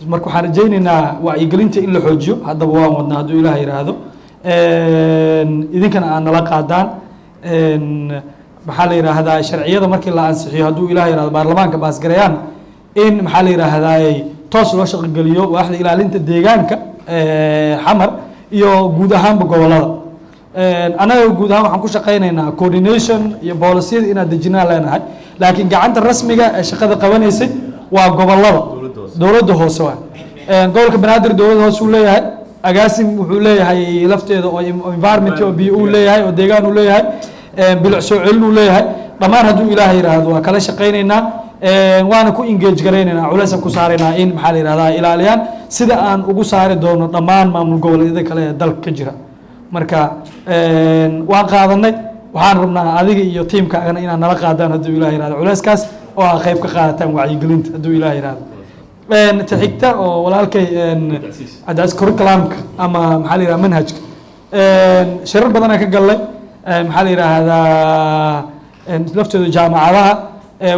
Marka waxaan rajaynaynaa wacyigelinta in la xoojiyo. Haddaba waan wadnaa hadduu Ilaah yidhaahdo, idinkana aad nala qaadaan. Maxaa la yidhaahdaa, sharciyada markii la ansixiyo hadduu Ilaah yidhahdo baarlamaanka baasgareeyaan, in maxaa la yidhaahdaa toos loo shaqogeliyo waaxda ilaalinta deegaanka Xamar iyo guud ahaanba gobolada. Annaga guud ahaan waxaan ku shaqaynaynaa coordination iyo boolisiyada inaan dejinaan leenahay, laakiin gacanta rasmiga ee shaqada qabanaysay waa gobolada, dowladda hoose. Waa gobolka Banaadir, dowladda hoose uu leeyahay agaasim, wuxuu leeyahay lafteeda oo environment oo biyo uu leeyahay oo deegaan uu leeyahay, bilic soo celin uu leeyahay. Dhammaan hadduu Ilaahay yidhaahdo waa kala shaqaynaynaa, waana ku engage garaynaynaa, culeysaan ku saaraynaa in maxaa la yidhahdaa ilaaliyaan, sida aan ugu saari doono dhammaan maamul goboleedyada kale ee dalka ka jira. Marka waan qaadanay, waxaan rabnaa adiga iyo tiimkaagana inaad nala qaadaan hadduu Ilaah yihahdo culeyskaas oo aa qayb ka qaadataan wacyigelinta hadduu Ilaah yihahdo. Ta xigta oo walaalkay Cabdicasiis, curriculumka ama maxaa la yihahda manhajka, shirar badanaa ka gallay, maxaa la yidhaahdaa, laftooda jaamacadaha.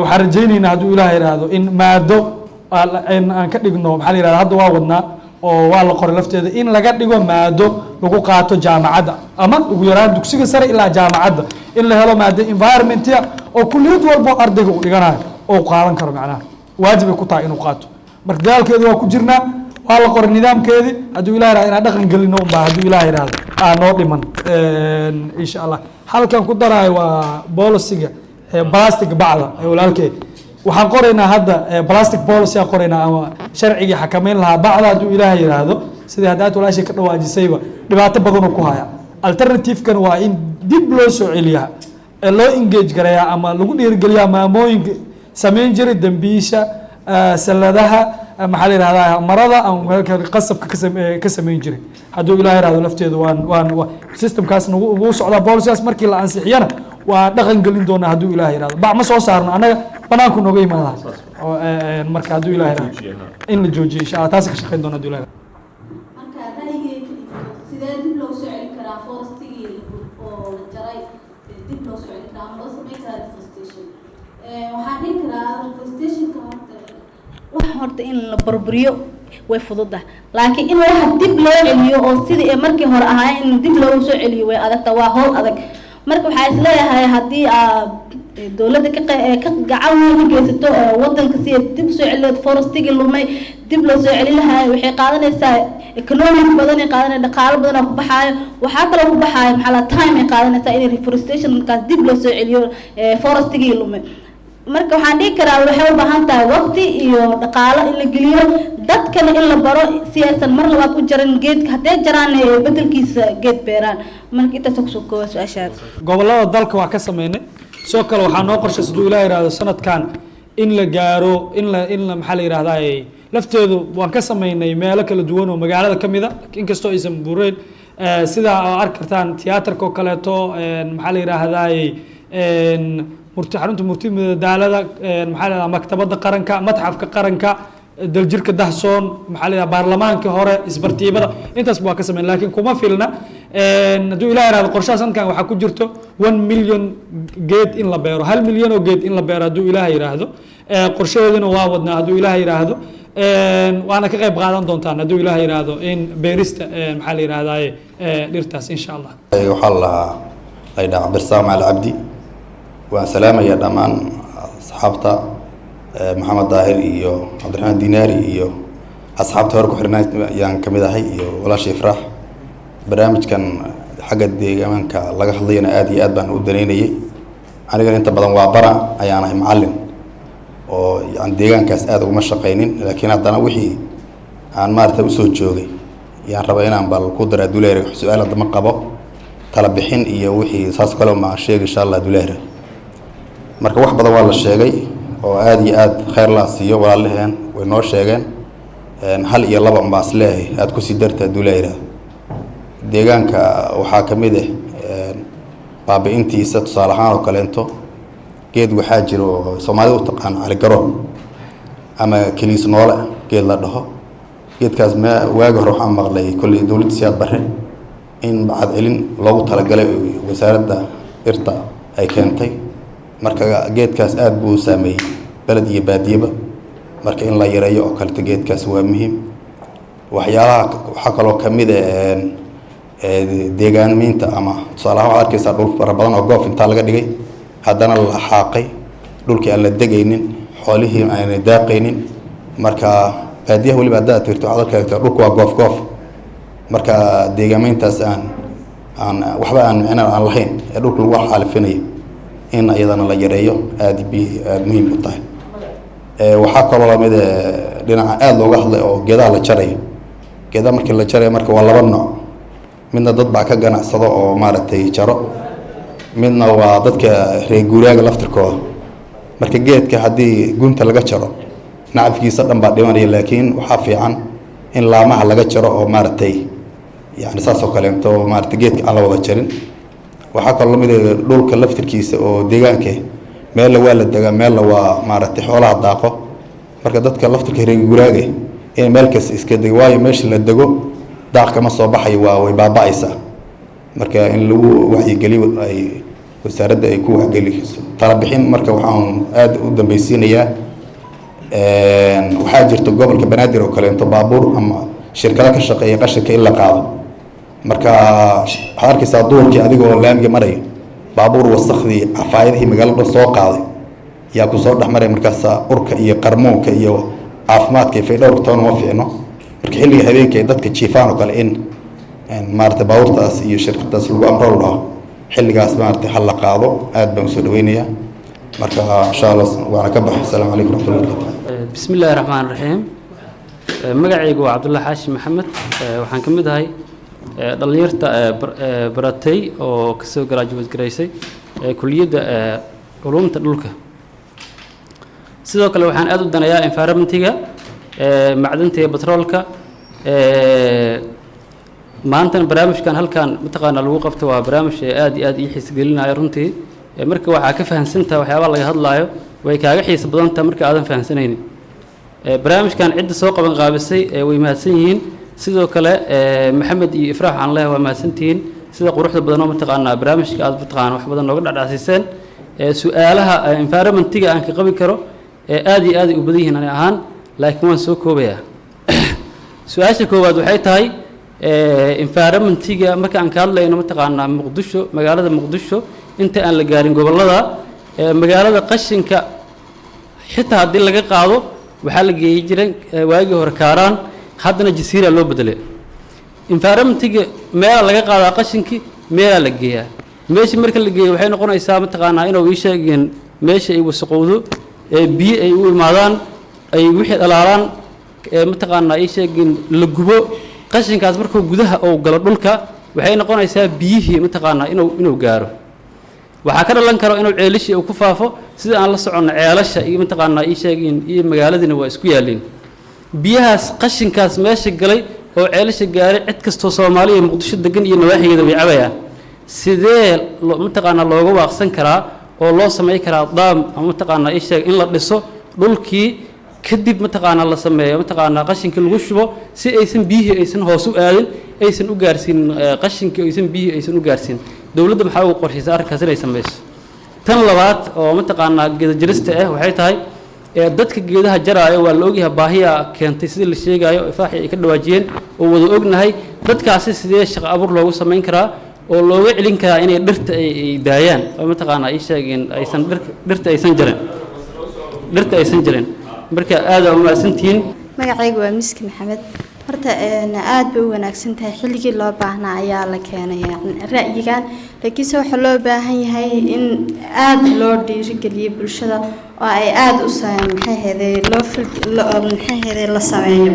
Waxaan rajaynaynaa hadduu Ilaah yidhaahdo in maado aan ka dhigno, maxaa la yihahda, hadda waa wadnaa oo waa la qoray lafteeda, in laga dhigo maado lagu qaato jaamacadda ama ugu yaraan dugsiga sare ilaa jaamacadda, in la helo maado environmentia oo kulliyad walbo ardayga uu dhiganayo oo uu qaadan karo, macnaha waajib ay ku tahay inuu qaato. Marka dadaalkeedu waa ku jirnaa, waa la qoray nidaamkeedii. Hadduu Ilah yihahdo inaan dhaqan gelino unbaa hadduu Ilaah yihahdo aa noo dhiman, insha Allah. Halkan ku daraayo waa policyga plastic bacda ee walaalkeed. Waxaan qoraynaa hadda plastic policy aan qoraynaa ama sharcigii xakameyn lahaa bacda hadduu Ilaah yidhaahdo. Sidii haddaad walaashii ka dhawaajisayba, dhibaato badanuu ku haya. Alternative-kan waa in dib loo soo celiyaa ee loo engage gareeyaa ama lagu dhiirigeliyaa maamooyinka samayn jiray dambiisha, saladaha. Maxaa la yidhahdaa, marada aan qasabka ka samayn jiray. Hadduu Ilaah yihahdo, lafteedu waan systemkaasna wuu socdaa. Policygaas markii la ansixiyana waa dhaqan gelin doonaa, hadduu Ilaah yihahdo. Bac ma soo saarno annaga, banaanku nooga imaadaa. Oo, marka hadduu Ilaah yihahdo in la joojiyo, insha Allah, taas ka shaqeyn doona, hadduu Ilaah yihahdo. Marka ra'yigeyga, sidee dib loo soo celin karaa forestigii oo la jaray? Dib loo soo celin karaa ama loo sameyn karaa reforestation? Waxaan dhihi karaa reforestationka horta, wax horta in la burburiyo way fududahay, laakiin in waxa dib loo celiyo oo sidii ay markii hore ahaa in dib loogu soo celiyo way adagta, waa howl adag. Marka waxaa isleeyahay haddii aa dowladda ka gacan weyn ka geysato oo wadanka si ay dib usoo celiyo forestigii lumay, dib loo soo celin lahaa, waxay qaadanaysaa economic badan ay qaadanaya, dhaqaalo badan oo ku baxaayo. Waxaa kaloo ku baxaayo, maxaa la, time ay qaadanaysaa in reforestation markaas dib loo soo celiyo forestigii lumay. Marka waxaan dhihi karaa waxay u baahan tahay waqti iyo dhaqaalo in la geliyo, dadkana in la baro si aysan mar labaad u jarin geedka, hadday jaraan bedelkiisa geed beeraan. Marka intaas kusoo kooba su-aashaas. Gobollada dalka waa ka sameynay. Sidoo kale waxaa noo qorshay, siduu Ilaah yihahdo, sanadkan in la gaaro in la maxaa la yihahdaa, lafteedu waan ka sameynay meelo kala duwan oo magaalada ka mid a, inkastoo aysan bureyn. Sida oo arki kartaan tiyaatarka oo kaleeto, maxaa la yihahdaa, murti, xarunta murti madadaalada, maxaa la yihahdaa, Maktabadda Qaranka, Matxafka Qaranka, Daljirka Dahsoon, maxaa la yihahdaa, baarlamaankii hore, isbartiibada, intaasba waa ka sameyn, laakiin kuma filna. Hadduu Ilaah yihahdo, qorshaha sanadkan waxaa ku jirto 1 million geed in la beero, 1 milyan oo geed in la beero, hadduu Ilaah yidhaahdo. Qorshaheeduna waa wadnaa, hadduu Ilaah yidhaahdo, waana ka qayb qaadan doontaan, hadduu Ilaah yidhaahdo, in beerista, maxaa la yidhahdaaye, dhirtaas, insha Allah. Waxaa la lahaa la yidhaha Cabdirasaaq Macali Cabdi. Waan salaamayaa dhammaan asxaabta, Maxamed Daahir iyo Cabdiraxmaan Dinaari iyo asxaabta hore ku xirnaa ayaan ka mid ahay, iyo walaasha Ifraax. Barnaamijkan xagga deegaanka laga hadlayana aad iyo aad baan u daneynayay. Anigana inta badan waa bara ayaan ahay, macallin, oo yani deegaankaas aad uguma shaqaynin, laakiin haddana wixii aan maarata usoo joogay yaan rabaa inaan bal ku dara duleer. Su-aal hadda ma qabo, tala bixin iyo wixii saas kale ma sheeg, insha Allah duleer. Marka wax badan waa la sheegay oo aad iyo aad khayr laa siiyo walaalaheen, way noo sheegeen. Hal iyo laba unbaa is leeyahay aada kusii darta duleera. Deegaanka waxaa ka mid ah baabi'intiisa, tusaale ahaan oo kaleento, geed waxaa jira oo Soomaalida u taqaan caligaroob ama keliis noole geed la dhaho. Geedkaas me waagi hore waxaan maqlay kolley dowladda Siyaad Barre in bacad celin loogu talagalay wasaaradda dhirta ay keentay. Marka geedkaas aada buu u saameeyey beled iyo baadiyaba. Marka in la yareeyo oo kaleto geedkaas waa muhiim. Waxyaalaha waxaa kaloo kamid a deegaanmiinta, ama tusaale ahaan waxaad arkeysaa dhul fara badan oo goof intaa laga dhigay, haddana la xaaqay dhulkii, aan la degaynin, xoolihii aanay daaqaynin. Marka baadiyaha weliba haddaad tirto, waxaad arkaysaa dhulku waa goof goof. Marka deegaamayntaas aan waxba aan micna aan lahayn ee dhulka lagu xaalifinayo in iyadana la yareeyo aada bi aada muhiim u tahay. Waxaa kaloo lamid dhinaca aada looga hadlay oo geedaha la jarayo. Geedaha markii la jarayo, marka waa laba nooc: midna dad baa ka ganacsado oo maaragtay jaro, midna waa dadka reer guuraaga laftirkooda. Marka geedka haddii gunta laga jaro, nacafkiisa dhan baa dhimanaya, laakiin waxaa fiican in laamaha laga jaro oo maaragtay yani saas oo kaleeto maaragtay geedka aan la wada jarin. Waxaa kaloo lamid ah dhulka laftirkiisa oo deegaanka, meelna waa la degaa, meelna waa maaragtay xoolaha daaqo. Marka dadka laftirka reer guuraaga in meel kasta iska dego, waayo meesha la dego daaq kama soo baxayo, waa way baaba'aysaa. Marka in lagu wacyigeliyo, ay wasaaradda ay ku waxgeliso tala bixin. Marka waxaan aada u dambeysiinayaa, waxaa jirta gobolka Banaadir oo kaleeto baabuur ama shirkado ka shaqeeya qashinka in la qaado. Marka waxaad arkaysaa duhurkii adigoo laamiga maraya, baabuur wasakhdii, cafaayadihii magaalada dhan soo qaaday yaa ku soo dhex maray. Markaasa urka iyo qarmuunka iyo caafimaadka iyo faydhowrka toona ma fiicno. Marka xilliga habeenkii ay dadka jiifaan oo kale in maarata baabuurtaas iyo shirkadaas lagu amro, la dhaho xilligaas maarata hal la qaado, aad baan usoo dhaweynayaa. Marka insha Allah waana ka baxay. Asalaamu calaykum raxmatullahi barakatu. Bismi illaahi raxmaan raxiim. Magacaygu waa Cabdulla Xaashi Maxamed. Waxaan ka mid ahay dhallinyarta baratay oo kasoo graduate garaysay kuliyadda culumta dhulka. Sidoo kale waxaan aad u daneeyaa environmentiga. macdanta iyo batroolka. Maantana barnaamijkan halkan mataqaanaa lagu qabto waa barnaamij aad iyo aad ii xiis gelinaya runtii. Marka waxaa ka fahansantaha waxyaabaha laga hadlaayo, way kaaga xiisa badantaha marka aadan fahansanaynin. Barnaamijkan cidda soo qaban qaabisay way mahadsan yihiin. Sidoo kale Maxamed iyo Ifraax aan leeyahay, waa mahadsantihiin sida quruxda badan oo mataqaanaa barnaamijka aad mataqaanaa wax badan nooga dhacdhacsiiseen. Su-aalaha environmentiga aan ka qabi karo aad iyo aad ay u badan yihiin ani ahaan, laakiin waan soo koobayaa. Su-aasha koowaad waxay tahay, environmentiga marka aan ka hadlayno mataqaanaa Muqdisho, magaalada Muqdisho, inta aan la gaarin gobollada, magaalada qashinka xitaa haddii laga qaado waxaa la geeyi jiray waagii hore Kaaraan, haddana Jasiira loo bedelay. Environmentiga meelaa laga qaadaa qashinkii, meelaa la geeyaa. Meesha marka la geeyo waxay noqonaysaa mataqaanaa inuu ii sheegeen meesha ay wasaqowdo, ee biyo ay u imaadaan, ay wixii dhalaalaan, mataqaanaa ii sheegeen la gubo qashinkaas. Markuu gudaha uu galo dhulka waxay noqonaysaa biyihii mataqaanaa inuu gaaro. Waxaa ka dhalan karo inuu ceelishii uu ku faafo. Sida aan la soconno, ceelasha iyo mataqaanaa ii sheegeen iyo magaaladiina waa isku yaalliin. Biyahaas qashinkaas meesha galay oo ceelasha gaaray, cid kastoo Soomaaliya Muqdisho degan iyo nawaaxigeeda way cabayaan. Sidee mataqaanaa looga waaqsan karaa oo loo samey karaa dam ama mataqaanaa ii sheeg in la dhiso dhulkii, kadib mataqaanaa la sameeyo mataqaanaa qashinkii lagu shubo, si aysan biyihii aysan hoos u aadin, aysan u gaarsiin qashinkii, aysan biyihii aysan u gaarsiin? Dowladda maxaa ugu qorshaysa arrinkaas inay sameyso? Tan labaad oo mataqaanaa geeda jarista ah waxay tahay, dadka geedaha jaraayo waa la ogyahay, baahiyaa keentay sidii la sheegaayo, ifaaxi ay ka dhawaajiyeen oo wada ognahay. Dadkaasi sidee shaqo abuur loogu samayn karaa oo looga celin karaa inay dhirta ay daayaan oo mataqaanaa ay sheegeen aysan dhirta aysan jarin, dhirta aysan jarin? Marka aad aa umahadsantihiin. Magacaygu waa Miski Maxamed. Horta aad bay u wanaagsan tahay, xilligii loo baahnaa ayaa la keenay ra'yigan, laakiinse waxaa loo baahan yahay in aada loo dhiirigeliyo bulshada oo ay aada u maxay ahayday loo maxay ahayday la sameeyo.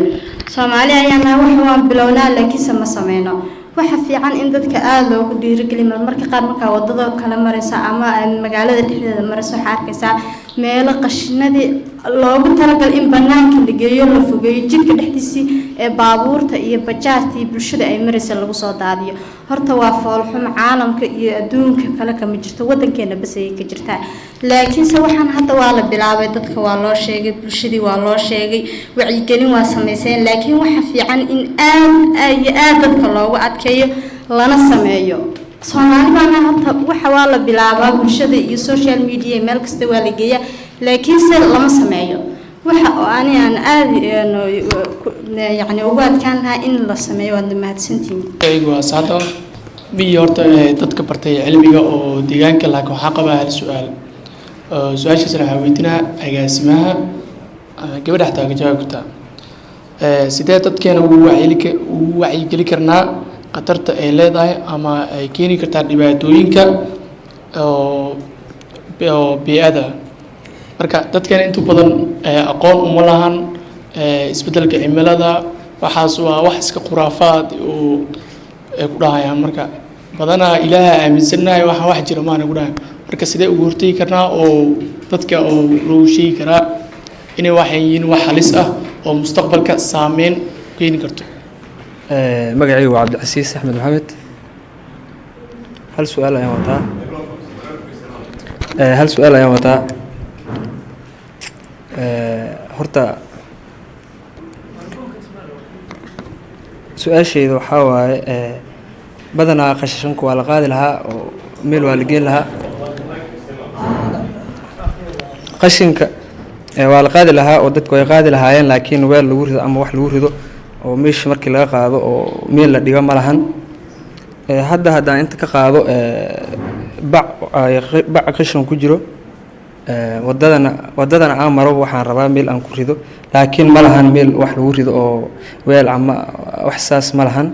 Soomaali ayaana wax waan bilownaa, laakiinse ma sameyno. Waxa fiican in dadka aada loogu dhiirigeliyo. Marmarka qaar markaa wadada kale maraysa ama magaalada dhexdeeda maraysa, waxaa arkaysaa meelo qashinadii loogu talagalay in banaanka la geeyo, la fogeeyo, jidka dhexdiisii ee baabuurta iyo bajaajta iyo bulshada ay maraysa lagu soo daadiyo. Horta waa foolxum, caalamka iyo adduunka kale kama jirto, wadankeena bas ayay ka jirtaa. Laakiinse waxaan hadda waa la bilaabay, dadka waa loo sheegay, bulshadii waa loo sheegay, wacyigelin waa samayseen, laakiin waxa fiican in aad iyo aad dadka loogu adkeeyo lana sameeyo. Soomaali baana horta waxa waa la bilaabaa, bulshada iyo social media meel kasta waa la geeyaa, laakiinse lama sameeyo. Waxa oo ani aan aada yacni ugu adkaan lahaa in la sameeyo. Waad mahadsantihiin. Aygu waa saado biyo. Horta dadka bartay cilmiga oo deegaanka, laakiin waxaa qabaa hal su-aal. Su-aashaasna waxaa weydiinaa agaasimaha, gabadha xataa ka jawaabi kartaa. Sidee dadkeena ugu wacyigeli karnaa khatarta ay leedahay ama ay keeni kartaa dhibaatooyinka oo bey'ada? Marka dadkeena inta badan aqoon uma lahan isbeddelka cimilada, waxaas waa wax iska khuraafaad oo ay ku dhahayaan. Marka badanaa Ilaaha aaminsanahay, waxa wax jira maana ku dhahayan. Marka sidee ugu hortegi karnaa oo dadka oo loogu sheegi karaa inay waxay yihiin wax halis ah oo mustaqbalka saameyn keeni karto? Magacaygu waa Cabdicasiis Axmed Maxamed. Hal su-aal ayaan wataa, hal su-aal ayaan wataa. Horta su-aashayda waxaa waaye, badanaa qashinka waa la qaadi lahaa oo meel waa la geen lahaa. Qashinka waa la qaadi lahaa oo dadku way qaadi lahaayeen, laakiin weel lagu rido ama wax lagu rido oo meesha markii laga qaado oo meel la dhigo ma lahan. Hadda haddaan inta ka qaado bac bac qashin ku jiro, wadadana aan maro, waxaan rabaa meel aan ku rido, laakiin ma lahan meel wax lagu rido oo weel ama wax saas ma lahan.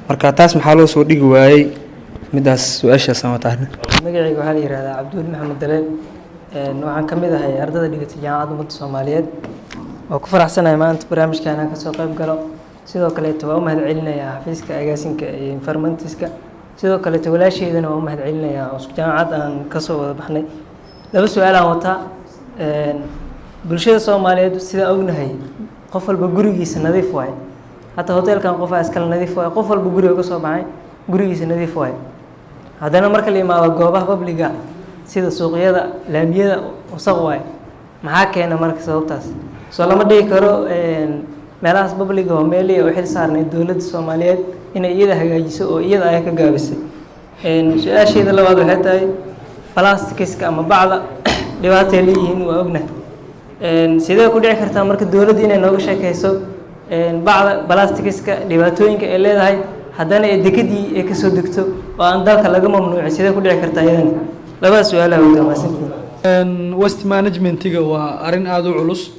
Marka taas maxaa loo soo dhigi waayey? Midaas su-aashaasaan wataa. Magacayga waxaa la yihahdaa Cabdiweli Maxamed Daleel. Waxaan ka mid ahay ardada dhigatay Jaamacadda Ummadda Soomaaliyeed. Waa ku faraxsanahay maanta barnaamijkan aan kasoo qayb galo. Sidoo kaleeto waa u mahad celinayaa xafiiska agaasinka iyo environmentiska. Sidoo kaleeto walaasheydana waa u mahad celinayaa oo isku jaamacad aan kasoo wada baxnay. Laba su-aal aan wataa. Bulshada Soomaaliyeed, sidaan ognahay, qof walba gurigiisa nadiif waaye. Hataa hoteelkan qofaa iskale nadiif waaye, qof walba guriga ka soo baxay gurigiisa nadiif waaye. Haddana marka la imaado goobaha public-ga sida suuqyada, laamiyada, wasaq waaye. Maxaa keena marka sababtaas? Soo lama dhihi karo meelahaas public-ga waa meelihii u xil saarnay dowladda Soomaaliyeed inay iyada hagaajiso oo iyada ayaa ka gaabisay? Su-aasheeda labaad waxay tahay, plastics-ka ama bacda dhibaatay leeyihiin, waa ognahay. Sidee ku dhici kartaa marka dowladda inay nooga sheekeyso bacda plastics-ka dhibaatooyinka ay leedahay, haddana ee dekadii ay kasoo degto oo aan dalka laga mamnuucin? Sidee ku dhici kartaa iyadana? Labada su-aalaha wata, mahadsantihiin. Waste management-iga waa arrin aada u culus,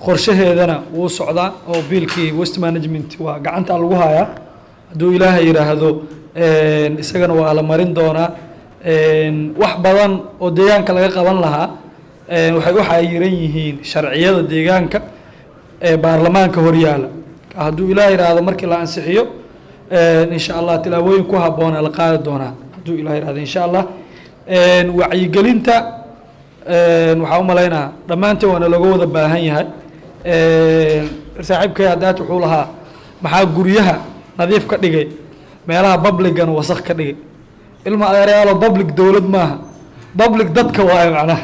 qorshaheedana wuu socdaa oo biilkii waste management waa gacanta lagu hayaa. Hadduu Ilaahay yidhaahdo, isagana waa la marin doonaa. Wax badan oo deegaanka laga qaban lahaa waxay u xayiran yihiin sharciyada deegaanka ee baarlamaanka horyaala. Hadduu Ilaah yidhaahdo, markii la ansixiyo, insha Allah, tilaabooyin ku habboona la qaadi doonaa, hadduu Ilaah yidhahdo, insha Allah. Wacyigelinta waxaa u malaynaa dhammaanteen waana looga wada baahan yahay. Saaxiibkay haddaat wuxuu lahaa, maxaa guryaha nadiif ka dhigay, meelaha public-gana wasakh ka dhigay? Ilma adeerayaalo, public dowlad maaha, public dadka waayo. Macnaha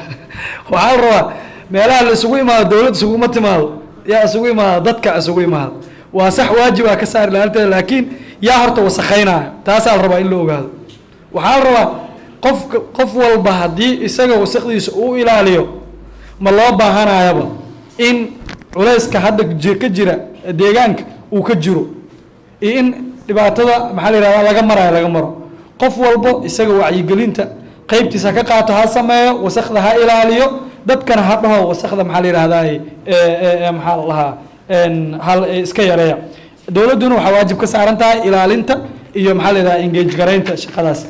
waxaa la rabaa meelaha la isugu imaado dowlad isuguma timaado, yaa isugu imaado? Dadka isugu imaado. Waa sax, waajibaa ka saari lahanteeda, laakiin yaa horta wasakhaynaya? Taasaa la rabaa in la ogaado. Waxaa la rabaa qofka, qof walba haddii isaga wasakdiisa uu ilaaliyo, ma loo baahanayaba in culayska hadda ka jira deegaanka uu ka jiro iyo in dhibaatada, maxaa la yihahda, laga marayo laga maro. Qof walbo isaga wacyigelinta qeybtiisa ka qaato, ha sameeyo, wasakda ha ilaaliyo, dadkana ha dhaho wasakda, maxaa la yihahdaa, maxaa la dhahaa, hal iska yareeya. Dowladduna waxaa waajib ka saaran tahay ilaalinta iyo, maxaa la yihahdaa, engage garaynta shaqadaas.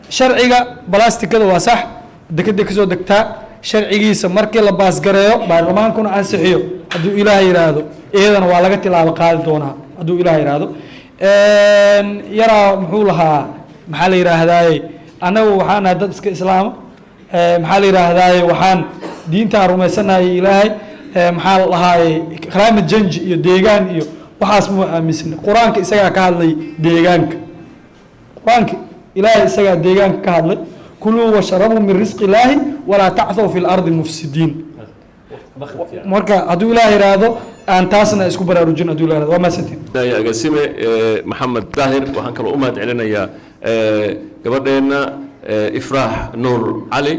Sharciga balastikada waa sax, dekeda kasoo degtaa sharcigiisa markii la pass gareeyo, baarlamaankuna ansixiyo, hadduu Ilaah yiraahdo, iyadana waa laga tilaabo qaadi doonaa, hadduu Ilaah yiraahdo. Yaraa muxuu lahaa, maxaa la yidhaahdaaye, annagu waxaan nahay dad iska islaama, maxaa la yidhaahdaaye, waxaan diintaan rumaysanahay Ilaahay, maxaa la dhahaaye, climate change iyo deegaan iyo waxaas ma aaminsan. Qur-aanka isagaa ka hadlay deegaanka, qur-aanka Ilaahay isagaa deegaanka ka hadlay: "Kuluu washrabuu min risqi illaahi walaa tacthaw fi lardi mufsidiin." Marka hadduu Ilaah yidhaahdo, aan taasna isku baraarujin, hadduu Ilah yihahdo. Waa mahadsantiin. Agaasime Maxamed Daahir, waxaan kaloo u mahad celinayaa gabadheenna Ifraax Nuur Cali.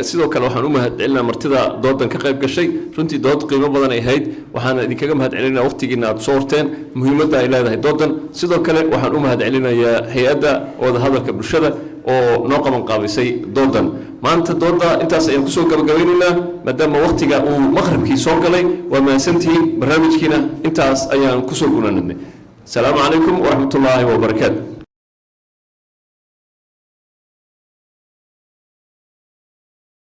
Sidoo kale waxaan u mahad celinaa martida doodan ka qayb gashay. Runtii dood qiimo badan ay ahayd, waxaana idinkaga mahad celinaa waqtigiina aad soo horteen muhiimadda ay leedahay doodan. Sidoo kale waxaan u mahad celinayaa hay-adda wadahadalka bulshada oo noo qaban qaabisay doodan maanta. Dooda intaas ayaan kusoo gabagabaynaynaa, maadaama waqtiga uu maqribkii soo galay. Waa mahadsantihiin, barnaamijkiina intaas ayaan kusoo gunaanadnay. Asalaamu calaykum waraxmatullaahi wabarakaatu.